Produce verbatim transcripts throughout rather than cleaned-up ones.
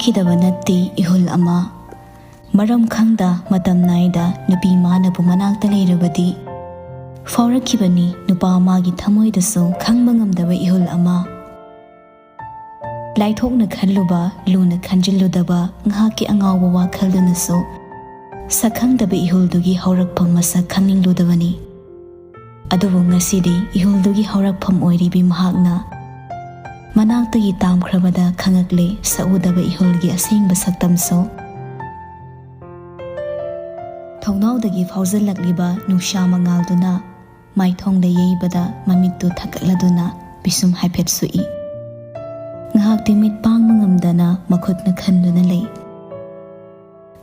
ꯈꯤꯗꯕ ꯅꯠꯇꯦ ꯏꯍꯨꯜ ꯑꯃ꯫ ꯃꯔꯝ ꯈꯪꯗ ꯃꯇꯝ ꯅꯥꯏꯗ ꯅꯨꯄꯤ ꯃꯥꯅꯕꯨ ꯃꯅꯥꯛꯇ ꯂꯩꯔꯕꯗꯤ ꯐꯥꯎꯔꯛꯈꯤꯕꯅꯤ ꯅꯨꯄꯥ ꯃꯥꯒꯤ ꯊꯃꯣꯏꯗꯁꯨ ꯈꯪꯕ ꯉꯝꯗꯕ ꯏꯍꯨꯜ ꯑꯃ꯫ ꯂꯥꯏꯊꯣꯛꯅ ꯈꯜꯂꯨꯕ, ꯂꯨꯅ ꯈꯟꯖꯤꯜꯂꯨꯗꯕ ꯉꯥꯏꯍꯥꯛꯀꯤ ꯑꯉꯥꯎꯕ ꯋꯥꯈꯜꯗꯨꯅꯁꯨ ꯁꯛꯈꯪꯗꯕ ꯏꯍꯨꯜꯗꯨꯒꯤ ꯍꯧꯔꯛꯐꯝ ꯃꯁꯛ ꯈꯪꯅꯤꯡꯂꯨꯗꯕꯅꯤ꯫ ꯑꯗꯨꯕꯨ ꯉꯁꯤꯗꯤ ꯏꯍꯨꯜꯗꯨꯒꯤ ꯍꯧꯔꯛꯐꯝ ꯑꯣꯏꯔꯤꯕꯤ ꯃꯍꯥꯛꯅ ꯃꯅꯥꯛꯇꯒꯤ ꯇꯥꯝꯈ꯭ꯔꯕꯗ ꯈꯪꯉꯛꯂꯦ ꯁꯛꯎꯗꯕ ꯏꯍꯨꯜꯒꯤ ꯑꯁꯦꯡꯕ ꯁꯛꯇꯝꯁꯨ꯫ ꯊꯣꯡꯅꯥꯎꯗꯒꯤ ꯐꯥꯎꯖꯜꯂꯛꯂꯤꯕ ꯅꯨꯡꯁꯥ ꯃꯉꯥꯜꯗꯨꯅ ꯃꯥꯏꯊꯣꯡꯗ ꯌꯩꯕꯗ ꯃꯃꯤꯠꯇꯨ ꯊꯛꯀꯠꯂꯗꯨꯅ ꯄꯤꯁꯨꯝ ꯍꯥꯏꯐꯦꯠ ꯁꯨꯛꯏ꯫ ꯉꯥꯏꯍꯥꯛꯇꯤ ꯃꯤꯠ ꯄꯥꯡꯕ ꯉꯝꯗꯅ ꯃꯈꯨꯠꯅ ꯈꯟꯗꯨꯅ ꯂꯩ꯫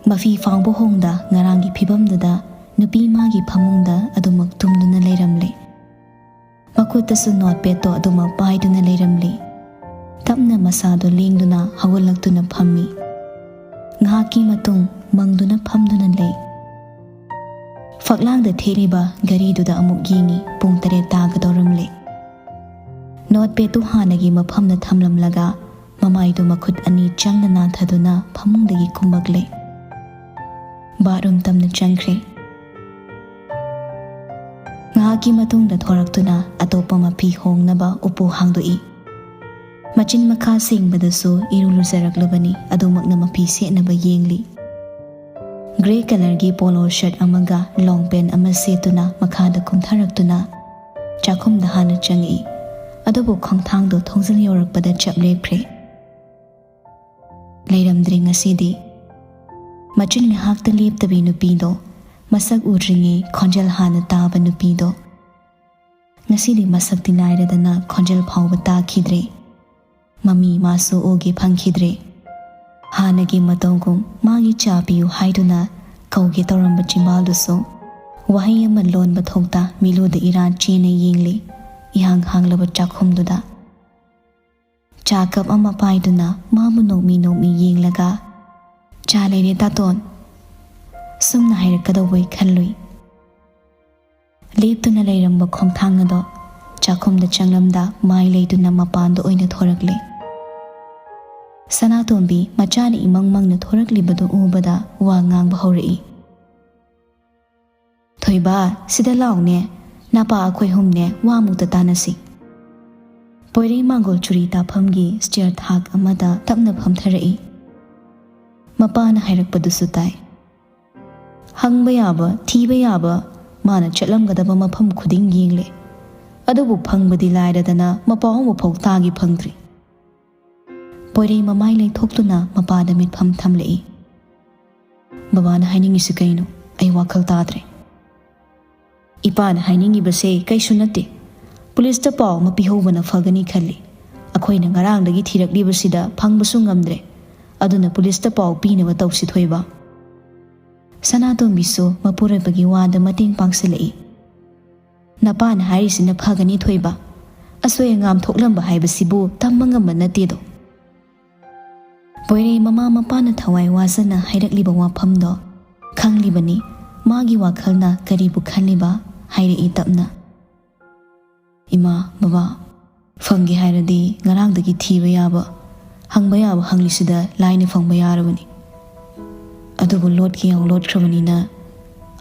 ꯃꯐꯤ ꯐꯥꯎꯕ ꯍꯣꯡꯗ ꯉꯔꯥꯡꯒꯤ ꯐꯤꯕꯝꯗꯨꯗ ꯅꯨꯄꯤ ꯃꯥꯒꯤ ꯐꯃꯨꯡꯗ ꯑꯗꯨꯃꯛ ꯇꯨꯝꯗꯨꯅ ꯂꯩꯔꯝꯂꯦ꯫ ꯃꯈꯨꯠꯇꯁꯨ ꯅꯣꯠꯄꯦꯗꯇꯣ ꯑꯗꯨꯃꯛ ꯄꯥꯏꯗꯨꯅ ꯂꯩꯔꯝꯂꯤ꯫ ꯇꯞꯅ ꯃꯁꯥꯗꯣ ꯂꯦꯡꯗꯨꯅ ꯍꯧꯒꯠꯂꯛꯇꯨꯅ ꯐꯝꯃꯤ꯫ ꯉꯥꯏꯍꯥꯛꯀꯤ ꯃꯇꯨꯡ ꯃꯪꯗꯨꯅ ꯐꯝꯗꯨꯅ ꯂꯩ꯫ ꯐꯛꯂꯥꯡꯗ ꯊꯦꯠꯂꯤꯕ ꯘꯔꯤꯗꯨꯗ ꯑꯃꯨꯛ ꯌꯦꯡꯉꯤ, ꯄꯨꯡ ꯇꯔꯦꯠ ꯇꯥꯒꯗꯧꯔꯝꯂꯦ꯫ ꯅꯣꯠꯄꯦꯗꯇꯨ ꯍꯥꯟꯅꯒꯤ ꯃꯐꯝꯗ ꯊꯝꯂꯝꯂꯒ ꯃꯃꯥꯏꯗꯨ ꯃꯈꯨꯠ ꯑꯅꯤ ꯆꯪꯅ ꯅꯥꯟꯊꯗꯨꯅ ꯐꯃꯨꯡꯗꯒꯤ ꯀꯨꯝꯃꯛꯂꯦ꯫ ꯕꯥꯠꯔꯨꯝ ꯇꯝꯅ ꯆꯪꯈ꯭ꯔꯦ꯫ ꯉꯥꯏꯍꯥꯛꯀꯤ ꯃꯇꯨꯡꯗ ꯊꯣꯔꯛꯇꯨꯅ ꯑꯇꯣꯞꯄ ꯃꯐꯤ ꯍꯣꯡꯅꯕ ꯎꯄꯨ ꯍꯥꯡꯗꯣꯛꯏ꯫ ꯃꯆꯤꯟ ꯃꯈꯥ ꯁꯦꯡꯕꯗꯁꯨ ꯏꯔꯨ ꯂꯨꯖꯔꯛꯂꯕꯅꯤ, ꯑꯗꯨꯃꯛꯅ ꯃꯐꯤ ꯁꯦꯠꯅꯕ ꯌꯦꯡꯂꯤ꯫ ꯒ꯭ꯔꯦ ꯀꯂꯔꯒꯤ ꯄꯣꯂꯣ ꯁꯔꯠ ꯑꯃꯒ ꯂꯣꯡ ꯄꯦꯟ ꯑꯃ ꯁꯦꯠꯇꯨꯅ ꯃꯈꯥꯗ ꯀꯨꯝꯊꯔꯛꯇꯨꯅ ꯆꯥꯛꯈꯨꯝꯗ ꯍꯥꯟꯅ ꯆꯪꯉꯛꯏ꯫ ꯑꯗꯨꯕꯨ ꯈꯣꯡꯊꯥꯡꯗꯣ ꯊꯣꯡꯖꯤꯜ ꯌꯧꯔꯛꯄꯗ ꯆꯞ ꯂꯦꯞꯈ꯭ꯔꯦ꯫ ꯂꯩꯔꯝꯗ꯭ꯔꯦ ꯉꯁꯤꯗꯤ꯫ ꯃꯆꯤꯟ ꯉꯥꯏꯍꯥꯛꯇ ꯂꯦꯞꯇꯕꯤ ꯅꯨꯄꯤꯗꯣ, ꯃꯁꯛ ꯎꯗ꯭ꯔꯤꯉꯩ ꯈꯣꯟꯖꯦꯜ ꯍꯥꯟꯅ ꯇꯥꯕ ꯅꯨꯄꯤꯗꯣ꯫ ꯉꯁꯤꯗꯤ ꯃꯁꯛꯇꯤ ꯅꯥꯏꯔꯗꯅ ꯈꯣꯟꯖꯦꯜ ꯐꯥꯎꯕ ꯇꯥꯈꯤꯗ꯭ꯔꯦ꯫ ꯃꯃꯤ ꯃꯥꯁꯨ ꯎꯒꯦ ꯐꯪꯈꯤꯗ꯭ꯔꯦ꯫ ꯍꯥꯟꯅꯒꯤ ꯃꯇꯧꯒꯨꯝ ꯃꯥꯒꯤ ꯆꯥ ꯄꯤꯌꯨ ꯍꯥꯏꯗꯨꯅ ꯀꯧꯒꯦ ꯇꯧꯔꯝꯕ ꯆꯤꯝꯕꯥꯜꯗꯨꯁꯨ ꯋꯥꯍꯩ ꯑꯃ ꯂꯣꯟꯕ ꯊꯣꯛꯇ ꯃꯤꯂꯨꯗ ꯏꯔꯥꯟ ꯆꯦꯟꯅ ꯌꯦꯡꯂꯤ꯫ ꯏꯍꯥꯡ ꯍꯥꯡꯂꯕ ꯆꯥꯛꯈꯨꯝꯗꯨꯗ꯫ ꯆꯥ ꯀꯞ ꯑꯃ ꯄꯥꯏꯗꯨꯅ ꯃꯥꯕꯨ ꯅꯣꯛꯃꯤ ꯅꯣꯛꯃꯤ ꯌꯦꯡꯂꯒ, "ꯆꯥ ꯂꯩꯔꯦ ꯇꯥꯇꯣꯟ," ꯁꯨꯝꯅ ꯍꯥꯏꯔꯛꯀꯗꯧꯕꯩ ꯈꯜꯂꯨꯏ꯫ ꯂꯦꯞꯇꯨꯅ ꯂꯩꯔꯝꯕ ꯈꯣꯡꯊꯥꯡ ꯑꯗꯣ ꯆꯥꯛꯈꯨꯝꯗ ꯆꯪꯂꯝꯗ ꯃꯥꯏ ꯂꯩꯗꯨꯅ ꯃꯄꯥꯟꯗ ꯑꯣꯏꯅ ꯊꯣꯔꯛꯂꯦ꯫ ꯁꯅꯥꯇꯣꯝꯕꯤ ꯃꯆꯥꯅ ꯏꯃꯪ ꯃꯪꯅ ꯊꯣꯔꯛꯂꯤꯕꯗꯨ ꯎꯕꯗ ꯋꯥ ꯉꯥꯡꯕ ꯍꯧꯔꯛꯏ꯫ "ꯊꯣꯏꯕ, ꯁꯤꯗ ꯂꯥꯎꯅꯦ, ꯅꯄꯥ ꯑꯩꯈꯣꯏ ꯑꯍꯨꯝꯅꯦ ꯋꯥ ꯑꯃꯨꯛꯇ ꯇꯥꯟꯅꯁꯤ꯫" ꯄꯣꯏꯔꯩ ꯃꯥꯡꯒꯣꯜ ꯆꯨꯔꯤ ꯇꯥꯐꯝꯒꯤ ꯁ꯭ꯇꯤꯌꯔ ꯊꯥꯛ ꯑꯃꯗ ꯇꯞꯅ ꯐꯝꯊꯔꯛꯏ꯫ ꯃꯄꯥꯅ ꯍꯥꯏꯔꯛꯄꯗꯨꯁꯨ ꯇꯥꯏ꯫ ꯍꯪꯕ ꯌꯥꯕ, ꯊꯤꯕ ꯌꯥꯕ, ꯃꯥꯅ ꯆꯠꯂꯝꯒꯗꯕ ꯃꯐꯝ ꯈꯨꯗꯤꯡ ꯌꯦꯡꯂꯦ꯫ ꯑꯗꯨꯕꯨ ꯐꯪꯕꯗꯤ ꯂꯥꯏꯔꯗꯅ ꯃꯄꯥꯎ ꯑꯃꯐꯥꯎ ꯇꯥꯒꯦ ꯐꯪꯗ꯭ꯔꯤ꯫ ꯄꯣꯏꯔꯩ ꯃꯃꯥꯏ ꯂꯩꯊꯣꯛꯇꯨꯅ ꯃꯄꯥꯗ ꯃꯤꯠꯐꯝ ꯊꯝꯂꯛꯏ꯫ "ꯕꯕꯥꯅ ꯍꯥꯏꯅꯤꯡꯉꯤꯁꯤ ꯀꯩꯅꯣ? ꯑꯩ ꯋꯥꯈꯜ ꯇꯥꯗ꯭ꯔꯦ꯫" "ꯏꯄꯥꯅ ꯍꯥꯏꯅꯤꯡꯉꯤꯕꯁꯦ ꯀꯩꯁꯨ ꯅꯠꯇꯦ꯫ ꯄꯨꯂꯤꯁꯇ ꯄꯥꯎ ꯑꯃ ꯄꯤꯍꯧꯕꯅ ꯐꯒꯅꯤ ꯈꯜꯂꯤ꯫ ꯑꯩꯈꯣꯏꯅ ꯉꯔꯥꯡꯗꯒꯤ ꯊꯤꯔꯛꯂꯤꯕꯁꯤꯗ ꯐꯪꯕꯁꯨ ꯉꯝꯗ꯭ꯔꯦ꯫ ꯑꯗꯨꯅ ꯄꯨꯂꯤꯁꯇ ꯄꯥꯎ ꯄꯤꯅꯕ ꯇꯧꯁꯤ, ꯊꯣꯏꯕ꯫" ꯁꯅꯥꯇꯣꯝꯕꯤꯁꯨ ꯃꯄꯨꯔꯣꯏꯕꯒꯤ ꯋꯥꯗ ꯃꯇꯦꯡ ꯄꯥꯡꯁꯤꯜꯂꯛꯏ꯫ "ꯅꯄꯥꯅ ꯍꯥꯏꯔꯤꯁꯤꯅ ꯐꯒꯅꯤ, ꯊꯣꯏꯕ꯫ ꯑꯁꯣꯏ ꯑꯉꯥꯝ ꯊꯣꯛꯂꯝꯕ ꯍꯥꯏꯕꯁꯤꯕꯨ ꯇꯝꯕ ꯉꯝꯕ ꯅꯠꯇꯦꯗꯣ꯫" ꯄꯣꯏꯔꯩ ꯃꯃꯥ ꯃꯄꯥꯅ ꯊꯋꯥꯏ ꯋꯥꯖꯅ ꯍꯥꯏꯔꯛꯂꯤꯕ ꯋꯥꯐꯝꯗꯣ ꯈꯪꯂꯤꯕꯅꯤ꯫ ꯃꯥꯒꯤ ꯋꯥꯈꯜꯅ ꯀꯔꯤꯕꯨ ꯈꯜꯂꯤꯕ? ꯍꯥꯏꯔꯛꯏ ꯇꯞꯅ꯫ "ꯏꯃꯥ, ꯕꯕꯥ, ꯐꯪꯒꯦ ꯍꯥꯏꯔꯗꯤ ꯉꯔꯥꯡꯗꯒꯤ ꯊꯤꯕ ꯌꯥꯕ, ꯍꯪꯕ ꯌꯥꯕ ꯍꯪꯂꯤꯁꯤꯗ ꯂꯥꯏꯅ ꯐꯪꯕ ꯌꯥꯔꯕꯅꯤ꯫ ꯑꯗꯨꯕꯨ ꯂꯣꯠꯀꯦ ꯌꯥꯎ ꯂꯣꯠꯈ꯭ꯔꯕꯅꯤꯅ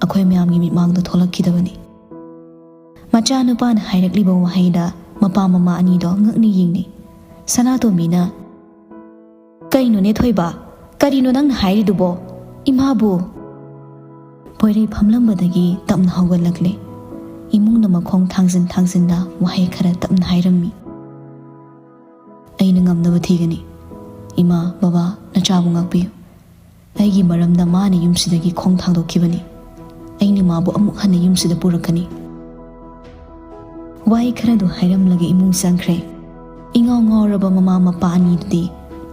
ꯑꯩꯈꯣꯏ ꯃꯌꯥꯝꯒꯤ ꯃꯤꯠꯃꯥꯡꯗ ꯊꯣꯛꯂꯛꯈꯤꯗꯕꯅꯤ꯫" ꯃꯆꯥꯅꯨꯄꯥꯅ ꯍꯥꯏꯔꯛꯂꯤꯕ ꯋꯥꯍꯩꯗ ꯃꯄꯥ ꯃꯃꯥ ꯑꯅꯤꯗꯣ ꯉꯛꯅ ꯌꯦꯡꯅꯩ꯫ ꯁꯅꯥꯇꯣꯝꯕꯤꯅ, "ꯀꯩꯅꯣꯅꯦ ꯊꯣꯏꯕ, ꯀꯔꯤꯅꯣ ꯅꯪꯅ ꯍꯥꯏꯔꯤꯗꯨꯕꯣ? ꯏꯃꯥꯕꯨ!" ꯄꯣꯏꯔꯩ ꯐꯝꯂꯝꯕꯗꯒꯤ ꯇꯞꯅ ꯍꯧꯒꯠꯂꯛꯂꯦ꯫ ꯏꯃꯨꯡꯗ ꯃꯈꯣꯡ ꯊꯥꯡꯖꯤꯟ ꯊꯥꯡꯖꯤꯟꯅ ꯋꯥꯍꯩ ꯈꯔ ꯇꯞꯅ ꯍꯥꯏꯔꯝꯃꯤ꯫ "ꯑꯩꯅ ꯉꯝꯅꯕ ꯊꯤꯒꯅꯤ꯫ ꯏꯃꯥ, ꯕꯕꯥ, ꯅꯆꯥꯕꯨ ꯉꯥꯛꯄꯤꯌꯨ꯫ ꯑꯩꯒꯤ ꯃꯔꯝꯅ ꯃꯥꯅ ꯌꯨꯝꯁꯤꯗꯒꯤ ꯈꯣꯡ ꯊꯥꯡꯗꯣꯛꯈꯤꯕꯅꯤ꯫ ꯑꯩꯅ ꯃꯥꯕꯨ ꯑꯃꯨꯛ ꯍꯟꯅ ꯌꯨꯝꯁꯤꯗ ꯄꯨꯔꯛꯀꯅꯤ꯫" ꯋꯥꯍꯩ ꯈꯔꯗꯨ ꯍꯥꯏꯔꯝꯂꯒ ꯏꯃꯨꯡ ꯆꯪꯈ꯭ꯔꯦ꯫ ꯏꯉꯥꯎ ꯉꯥꯎꯔꯕ ꯃꯃꯥ ꯃꯄꯥ ꯑꯅꯤꯗꯨꯗꯤ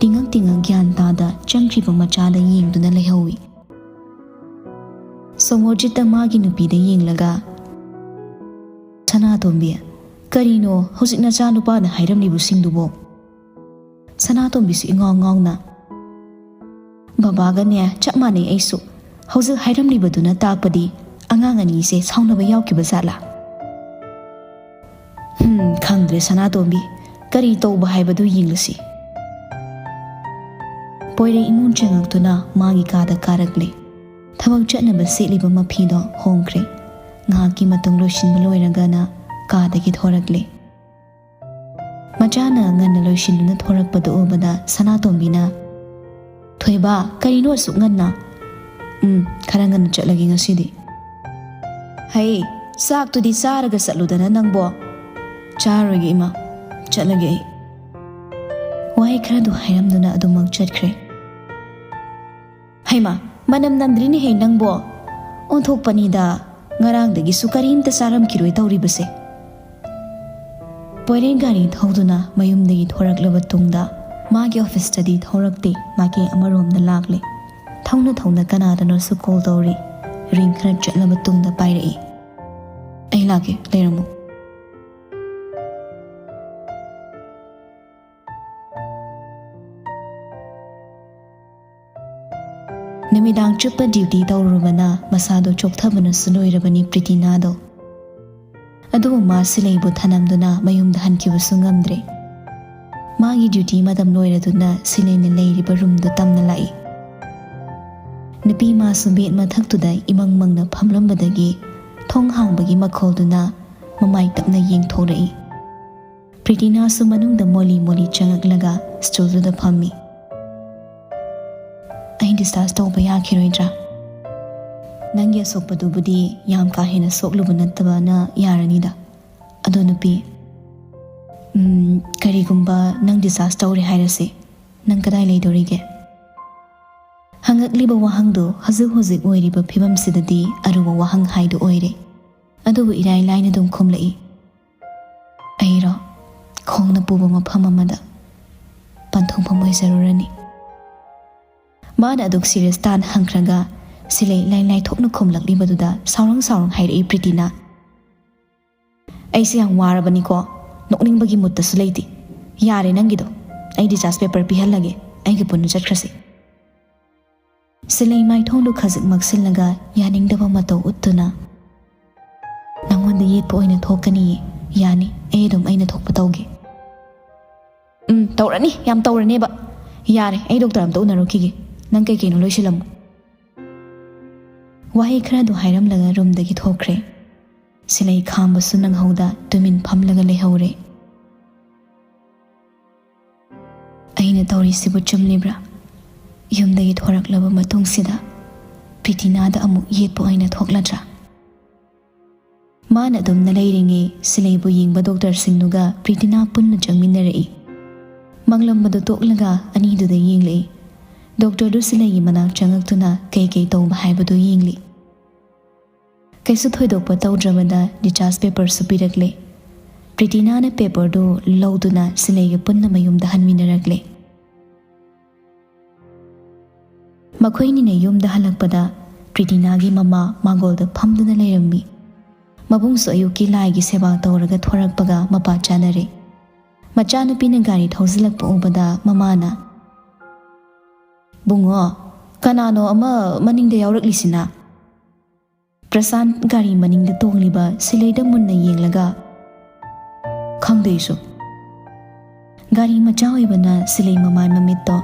ꯇꯤꯡꯉꯛ ꯇꯤꯡꯉꯛ ꯒ꯭ꯌꯥꯟ ꯇꯥꯗ ꯆꯪꯈ꯭ꯔꯤꯕ ꯃꯆꯥꯗ ꯌꯦꯡꯗꯨꯅ ꯂꯩꯍꯧꯏ꯫ ꯁꯣꯃꯣꯔꯖꯤꯠꯇ ꯃꯥꯒꯤ ꯅꯨꯄꯤꯗ ꯌꯦꯡꯂꯒ, "ꯁꯅꯥꯇꯣꯝꯕꯤ, ꯀꯔꯤꯅꯣ ꯍꯧꯖꯤꯛ ꯅꯆꯥꯅꯨꯄꯥꯅ ꯍꯥꯏꯔꯝꯂꯤꯕꯁꯤꯡꯗꯨꯕꯣ?" ꯁꯅꯥꯇꯣꯝꯕꯤꯁꯨ ꯏꯉꯥꯎ ꯉꯥꯎꯅ, "ꯕꯕꯥꯒꯅꯦ ꯆꯞ ꯃꯥꯟꯅꯩ ꯑꯩꯁꯨ꯫ ꯍꯧꯖꯤꯛ ꯍꯥꯏꯔꯝꯂꯤꯕꯗꯨꯅ ꯇꯥꯛꯄꯗꯤ ꯑꯉꯥꯡ ꯑꯅꯤꯁꯦ ꯁꯥꯎꯅꯕ ꯌꯥꯎꯈꯤꯕ ꯖꯥꯠꯂꯥ?" "ꯍꯝ, ꯈꯪꯗ꯭ꯔꯦ ꯁꯅꯥꯇꯣꯝꯕꯤ, ꯀꯔꯤ ꯇꯧꯕ ꯍꯥꯏꯕꯗꯨ ꯌꯦꯡꯂꯁꯤ꯫" ꯄꯣꯏꯔꯩ ꯏꯃꯨꯡ ꯆꯪꯉꯛꯇꯨꯅ ꯃꯥꯒꯤ ꯀꯥꯗ ꯀꯥꯔꯛꯂꯦ꯫ ꯊꯕꯛ ꯆꯠꯅꯕ ꯁꯦꯠꯂꯤꯕ ꯃꯐꯤꯗꯣ ꯍꯣꯡꯈ꯭ꯔꯦ꯫ ꯉꯥꯏꯍꯥꯛꯀꯤ ꯃꯇꯨꯡ ꯂꯣꯏꯁꯤꯟꯕ ꯂꯣꯏꯔꯒꯅ ꯀꯥꯗꯒꯤ ꯊꯣꯔꯛꯂꯦ꯫ ꯃꯆꯥꯅ ꯉꯟꯅ ꯂꯣꯏꯁꯤꯟꯗꯨꯅ ꯊꯣꯔꯛꯄꯗꯨ ꯎꯕꯗ ꯁꯅꯥꯇꯣꯝꯕꯤꯅ, "ꯊꯣꯏꯕ, ꯀꯔꯤꯅꯣ ꯑꯁꯨꯛ ꯉꯟꯅ?" "ꯎꯝ, ꯈꯔ ꯉꯟꯅ ꯆꯠꯂꯒꯦ ꯉꯁꯤꯗꯤ꯫" "ꯍꯩ, ꯆꯥꯛꯇꯨꯗꯤ ꯆꯥꯔꯒ ꯆꯠꯂꯨꯗꯅ ꯅꯪꯕꯣ꯫" "ꯆꯥꯔꯣꯏꯒꯦ ꯏꯃꯥ, ꯆꯠꯂꯒꯦ ꯑꯩ꯫" ꯋꯥꯍꯩ ꯈꯔꯗꯨ ꯍꯥꯏꯔꯝꯗꯨꯅ ꯑꯗꯨꯃꯛ ꯆꯠꯈ꯭ꯔꯦ꯫ "ꯍꯩꯃꯥ, ꯃꯅꯝ ꯅꯝꯗ꯭ꯔꯤꯅꯦꯍꯦ ꯅꯪꯕꯣ? ꯑꯣꯟꯊꯣꯛꯄꯅꯤꯗ, ꯉꯔꯥꯡꯗꯒꯤꯁꯨ ꯀꯔꯤꯝꯇ ꯆꯥꯔꯝꯈꯤꯔꯣꯏ ꯇꯧꯔꯤꯕꯁꯦ꯫" ꯄꯣꯏꯔꯩ ꯒꯥꯔꯤ ꯊꯧꯗꯨꯅ ꯃꯌꯨꯝꯗꯒꯤ ꯊꯣꯔꯛꯂꯕ ꯇꯨꯡꯗ ꯃꯥꯒꯤ ꯑꯣꯐꯤꯁꯇꯗꯤ ꯊꯧꯔꯛꯇꯦ, ꯃꯥꯏꯀꯩ ꯑꯃꯔꯣꯝꯗ ꯂꯥꯛꯂꯦ꯫ ꯊꯧꯅ ꯊꯧꯅ ꯀꯅꯥꯗꯅꯣꯁꯨ ꯀꯣꯜ ꯇꯧꯔꯤ꯫ ꯔꯤꯡ ꯈꯔ ꯆꯠꯂꯕ ꯇꯨꯡꯗ ꯄꯥꯏꯔꯛꯏ꯫ "ꯑꯩ ꯂꯥꯛꯀꯦ, ꯂꯩꯔꯝꯃꯨ꯫" ꯅꯨꯃꯤꯗꯥꯡ ꯆꯨꯞꯄ ꯗ꯭ꯌꯨꯇꯤ ꯇꯧꯔꯨꯔꯕꯅ ꯃꯁꯥꯗꯣ ꯆꯣꯛꯊꯕꯅꯁꯨ ꯂꯣꯏꯔꯕꯅꯤ ꯄ꯭ꯔꯤꯇꯤꯅꯥꯗꯣ꯫ ꯑꯗꯨꯕꯨ ꯃꯥ ꯁꯤꯂꯩꯕꯨ ꯊꯅꯝꯗꯨꯅ ꯃꯌꯨꯝꯗ ꯍꯟꯈꯤꯕꯁꯨ ꯉꯝꯗ꯭ꯔꯦ꯫ ꯃꯥꯒꯤ ꯗ꯭ꯌꯨꯇꯤ ꯃꯇꯝ ꯂꯣꯏꯔꯗꯨꯅ ꯁꯤꯂꯩꯅ ꯂꯩꯔꯤꯕ ꯔꯨꯝꯗꯨ ꯇꯝꯅ ꯂꯥꯛꯏ꯫ ꯅꯨꯄꯤ ꯃꯥꯁꯨ ꯕꯦꯗ ꯃꯊꯛꯇꯨꯗ ꯏꯃꯪ ꯃꯪꯅ ꯐꯝꯂꯝꯕꯗꯒꯤ ꯊꯣꯡ ꯍꯥꯡꯕꯒꯤ ꯃꯈꯣꯜꯗꯨꯅ ꯃꯃꯥꯏ ꯇꯞꯅ ꯌꯦꯡꯊꯣꯔꯛꯏ꯫ ꯄ꯭ꯔꯤꯇꯤꯅꯥꯁꯨ ꯃꯅꯨꯡꯗ ꯃꯣꯂꯤ ꯃꯣꯂꯤ ꯆꯪꯉꯛꯂꯒ ꯁ꯭ꯇꯨꯜꯗꯨꯗ ꯐꯝꯃꯤ꯫ "ꯑꯩ ꯗꯤꯁꯆꯥꯔꯖ ꯇꯧꯕ ꯌꯥꯈꯤꯔꯣꯏꯗ꯭ꯔꯥ? ꯅꯪꯒꯤ ꯑꯁꯣꯛꯄꯗꯨꯕꯨꯗꯤ ꯌꯥꯝ ꯀꯥ ꯍꯦꯟꯅ ꯁꯣꯛꯂꯨꯕ ꯅꯠꯇꯕꯅ ꯌꯥꯔꯅꯤꯗ꯫ ꯑꯗꯣ ꯅꯨꯄꯤ, ꯎꯝ, ꯀꯔꯤꯒꯨꯝꯕ ꯅꯪ ꯗꯤꯁꯆꯥꯔꯖ ꯇꯧꯔꯦ ꯍꯥꯏꯔꯁꯤ, ꯅꯪ ꯀꯗꯥꯏ ꯂꯩꯗꯣꯔꯤꯒꯦ?" ꯍꯪꯉꯛꯂꯤꯕ ꯋꯥꯍꯪꯗꯨ ꯍꯧꯖꯤꯛ ꯍꯧꯖꯤꯛ ꯑꯣꯏꯔꯤꯕ ꯐꯤꯕꯝꯁꯤꯗꯗꯤ ꯑꯔꯨꯕ ꯋꯥꯍꯪ ꯍꯥꯏꯗꯨ ꯑꯣꯏꯔꯦ꯫ ꯑꯗꯨꯕꯨ ꯏꯔꯥꯏ ꯂꯥꯏꯅ ꯑꯗꯨꯝ ꯈꯨꯝꯂꯛꯏ꯫ "ꯑꯩꯔꯣ? ꯈꯣꯡꯅ ꯄꯨꯕ ꯃꯐꯝ ꯑꯃꯗ ꯄꯟꯊꯨꯡꯐꯝ ꯑꯣꯏꯖꯔꯨꯔꯅꯤ꯫" ꯃꯥꯅ ꯑꯗꯨꯛ ꯁꯤꯔꯤꯌꯁ ꯇꯥꯅ ꯍꯪꯈ꯭ꯔꯒ ꯁꯤꯂꯩ ꯂꯥꯏ ꯂꯥꯏꯊꯣꯛꯅ ꯈꯨꯝꯂꯛꯂꯤꯕꯗꯨꯗ ꯁꯥꯎꯔꯪ ꯁꯥꯎꯔꯪ ꯍꯥꯏꯔꯛꯏ ꯄ꯭ꯔꯤꯇꯤꯅꯥ꯫ "ꯑꯩꯁꯦ ꯌꯥꯝ ꯋꯥꯔꯕꯅꯤꯀꯣ, ꯅꯣꯛꯅꯤꯡꯕꯒꯤ ꯃꯨꯠꯇꯁꯨ ꯂꯩꯇꯦ꯫ ꯌꯥꯔꯦ ꯅꯪꯒꯤꯗꯣ, ꯑꯩ ꯗꯤꯁꯆꯥꯔꯖ ꯄꯦꯄꯔ ꯄꯤꯍꯜꯂꯒꯦ, ꯑꯩꯒ ꯄꯨꯟꯅ ꯆꯠꯈ꯭ꯔꯁꯤ꯫" ꯁꯤꯂꯩ ꯃꯥꯏꯊꯣꯡꯗꯨ ꯈꯖꯤꯛ ꯃꯛꯁꯤꯜꯂꯒ ꯌꯥꯅꯤꯡꯗꯕ ꯃꯇꯧ ꯎꯠꯇꯨꯅ, "ꯅꯪꯉꯣꯟꯗ ꯌꯦꯠꯄ ꯑꯣꯏꯅ ꯊꯣꯛꯀꯅꯤꯌꯦ꯫ ꯌꯥꯅꯤ, ꯑꯩ ꯑꯗꯨꯝ ꯑꯩꯅ ꯊꯣꯛꯄ ꯇꯧꯒꯦ꯫" "ꯎꯝ, ꯇꯧꯔꯅꯤ, ꯌꯥꯝ ꯇꯧꯔꯅꯦꯕ꯫ "ꯌꯥꯔꯦ, ꯑꯩ ꯗꯣꯛꯇꯔ ꯑꯝꯇ ꯎꯅꯔꯨꯈꯤꯒꯦ꯫ ꯅꯪ ꯀꯩ ꯀꯩꯅꯣ ꯂꯣꯏꯁꯤꯜꯂꯝꯃꯨ꯫" ꯋꯥꯍꯩ ꯈꯔꯗꯨ ꯍꯥꯏꯔꯝꯂꯒ ꯔꯨꯝꯗꯒꯤ ꯊꯣꯛꯈ꯭ꯔꯦ꯫ ꯁꯤꯂꯩ ꯈꯥꯝꯕꯁꯨ ꯅꯪꯍꯧꯗ ꯇꯨꯃꯤꯟ ꯐꯝꯂꯒ ꯂꯩꯍꯧꯔꯦ꯫ ꯑꯩꯅ ꯇꯧꯔꯤꯁꯤꯕꯨ ꯆꯨꯝꯂꯤꯕ꯭ꯔꯥ? ꯌꯨꯝꯗꯒꯤ ꯊꯣꯔꯛꯂꯕ ꯃꯇꯨꯡꯁꯤꯗ ꯄ꯭ꯔꯤꯇꯤꯅꯥꯗ ꯑꯃꯨꯛ ꯌꯦꯠꯄ ꯑꯣꯏꯅ ꯊꯣꯛꯂꯗ꯭ꯔꯥ? ꯃꯥꯅ ꯑꯗꯨꯝꯅ ꯂꯩꯔꯤꯉꯩ ꯁꯤꯂꯩꯕꯨ ꯌꯦꯡꯕ ꯗꯣꯛꯇꯔꯁꯤꯡꯗꯨꯒ ꯄ꯭ꯔꯤꯇꯤꯅꯥ ꯄꯨꯟꯅ ꯆꯪꯃꯤꯟꯅꯔꯛꯏ꯫ ꯃꯪꯂꯝꯕꯗꯨ ꯇꯣꯛꯂꯒ ꯑꯅꯤꯗꯨꯗ ꯌꯦꯡꯂꯛꯏ꯫ ꯗꯣꯛꯇꯔꯗꯨ ꯁꯤꯂꯩꯒꯤ ꯃꯅꯥꯛ ꯆꯪꯉꯛꯇꯨꯅ ꯀꯩ ꯀꯩ ꯇꯧꯕ ꯍꯥꯏꯕꯗꯨ ꯌꯦꯡꯂꯤ꯫ ꯀꯩꯁꯨ ꯊꯣꯏꯗꯣꯛꯄ ꯇꯧꯗ꯭ꯔꯕꯗ discharge paperꯁꯨ ꯄꯤꯔꯛꯂꯦ꯫ ꯄ꯭ꯔꯤꯇꯤꯅꯥꯅ paperꯗꯨ ꯂꯧꯗꯨꯅ ꯁꯤꯂꯩꯒ ꯄꯨꯟꯅ ꯃꯌꯨꯝꯗ ꯍꯟꯃꯤꯟꯅꯔꯛꯂꯦ꯫ ꯃꯈꯣꯏꯅꯤꯅ ꯌꯨꯝꯗ ꯍꯜꯂꯛꯄꯗ ꯄ꯭ꯔꯤꯇꯤꯅꯥꯒꯤ ꯃꯃꯥ ꯃꯥꯡꯒꯣꯜꯗ ꯐꯝꯗꯨꯅ ꯂꯩꯔꯝꯃꯤ꯫ ꯃꯕꯨꯡꯁꯨ ꯑꯌꯨꯛꯀꯤ ꯂꯥꯏꯒꯤ ꯁꯦꯕꯥ ꯇꯧꯔꯒ ꯊꯣꯔꯛꯄꯒ ꯃꯄꯥ ꯆꯥꯅꯔꯦ꯫ ꯃꯆꯥꯅꯨꯄꯤꯅ ꯒꯥꯔꯤ ꯊꯧꯖꯤꯜꯂꯛꯄ ꯎꯕꯗ ꯃꯃꯥꯅ, "ꯕꯨꯡꯉꯣ, ꯀꯅꯥꯅꯣ ꯑꯃ ꯃꯅꯤꯡꯗ ꯌꯥꯎꯔꯛꯂꯤꯁꯤꯅ?" ꯄ꯭ꯔꯁꯥꯟ ꯒꯥꯔꯤ ꯃꯅꯤꯡꯗ ꯇꯣꯡꯂꯤꯕ ꯁꯤꯂꯩꯗ ꯃꯨꯟꯅ ꯌꯦꯡꯂꯒ, "ꯈꯪꯗꯦ ꯑꯩꯁꯨ꯫" ꯒꯥꯔꯤ ꯃꯆꯥ ꯑꯣꯏꯕꯅ ꯁꯤꯂꯩ ꯃꯃꯥꯏ ꯃꯃꯤꯠꯇꯣ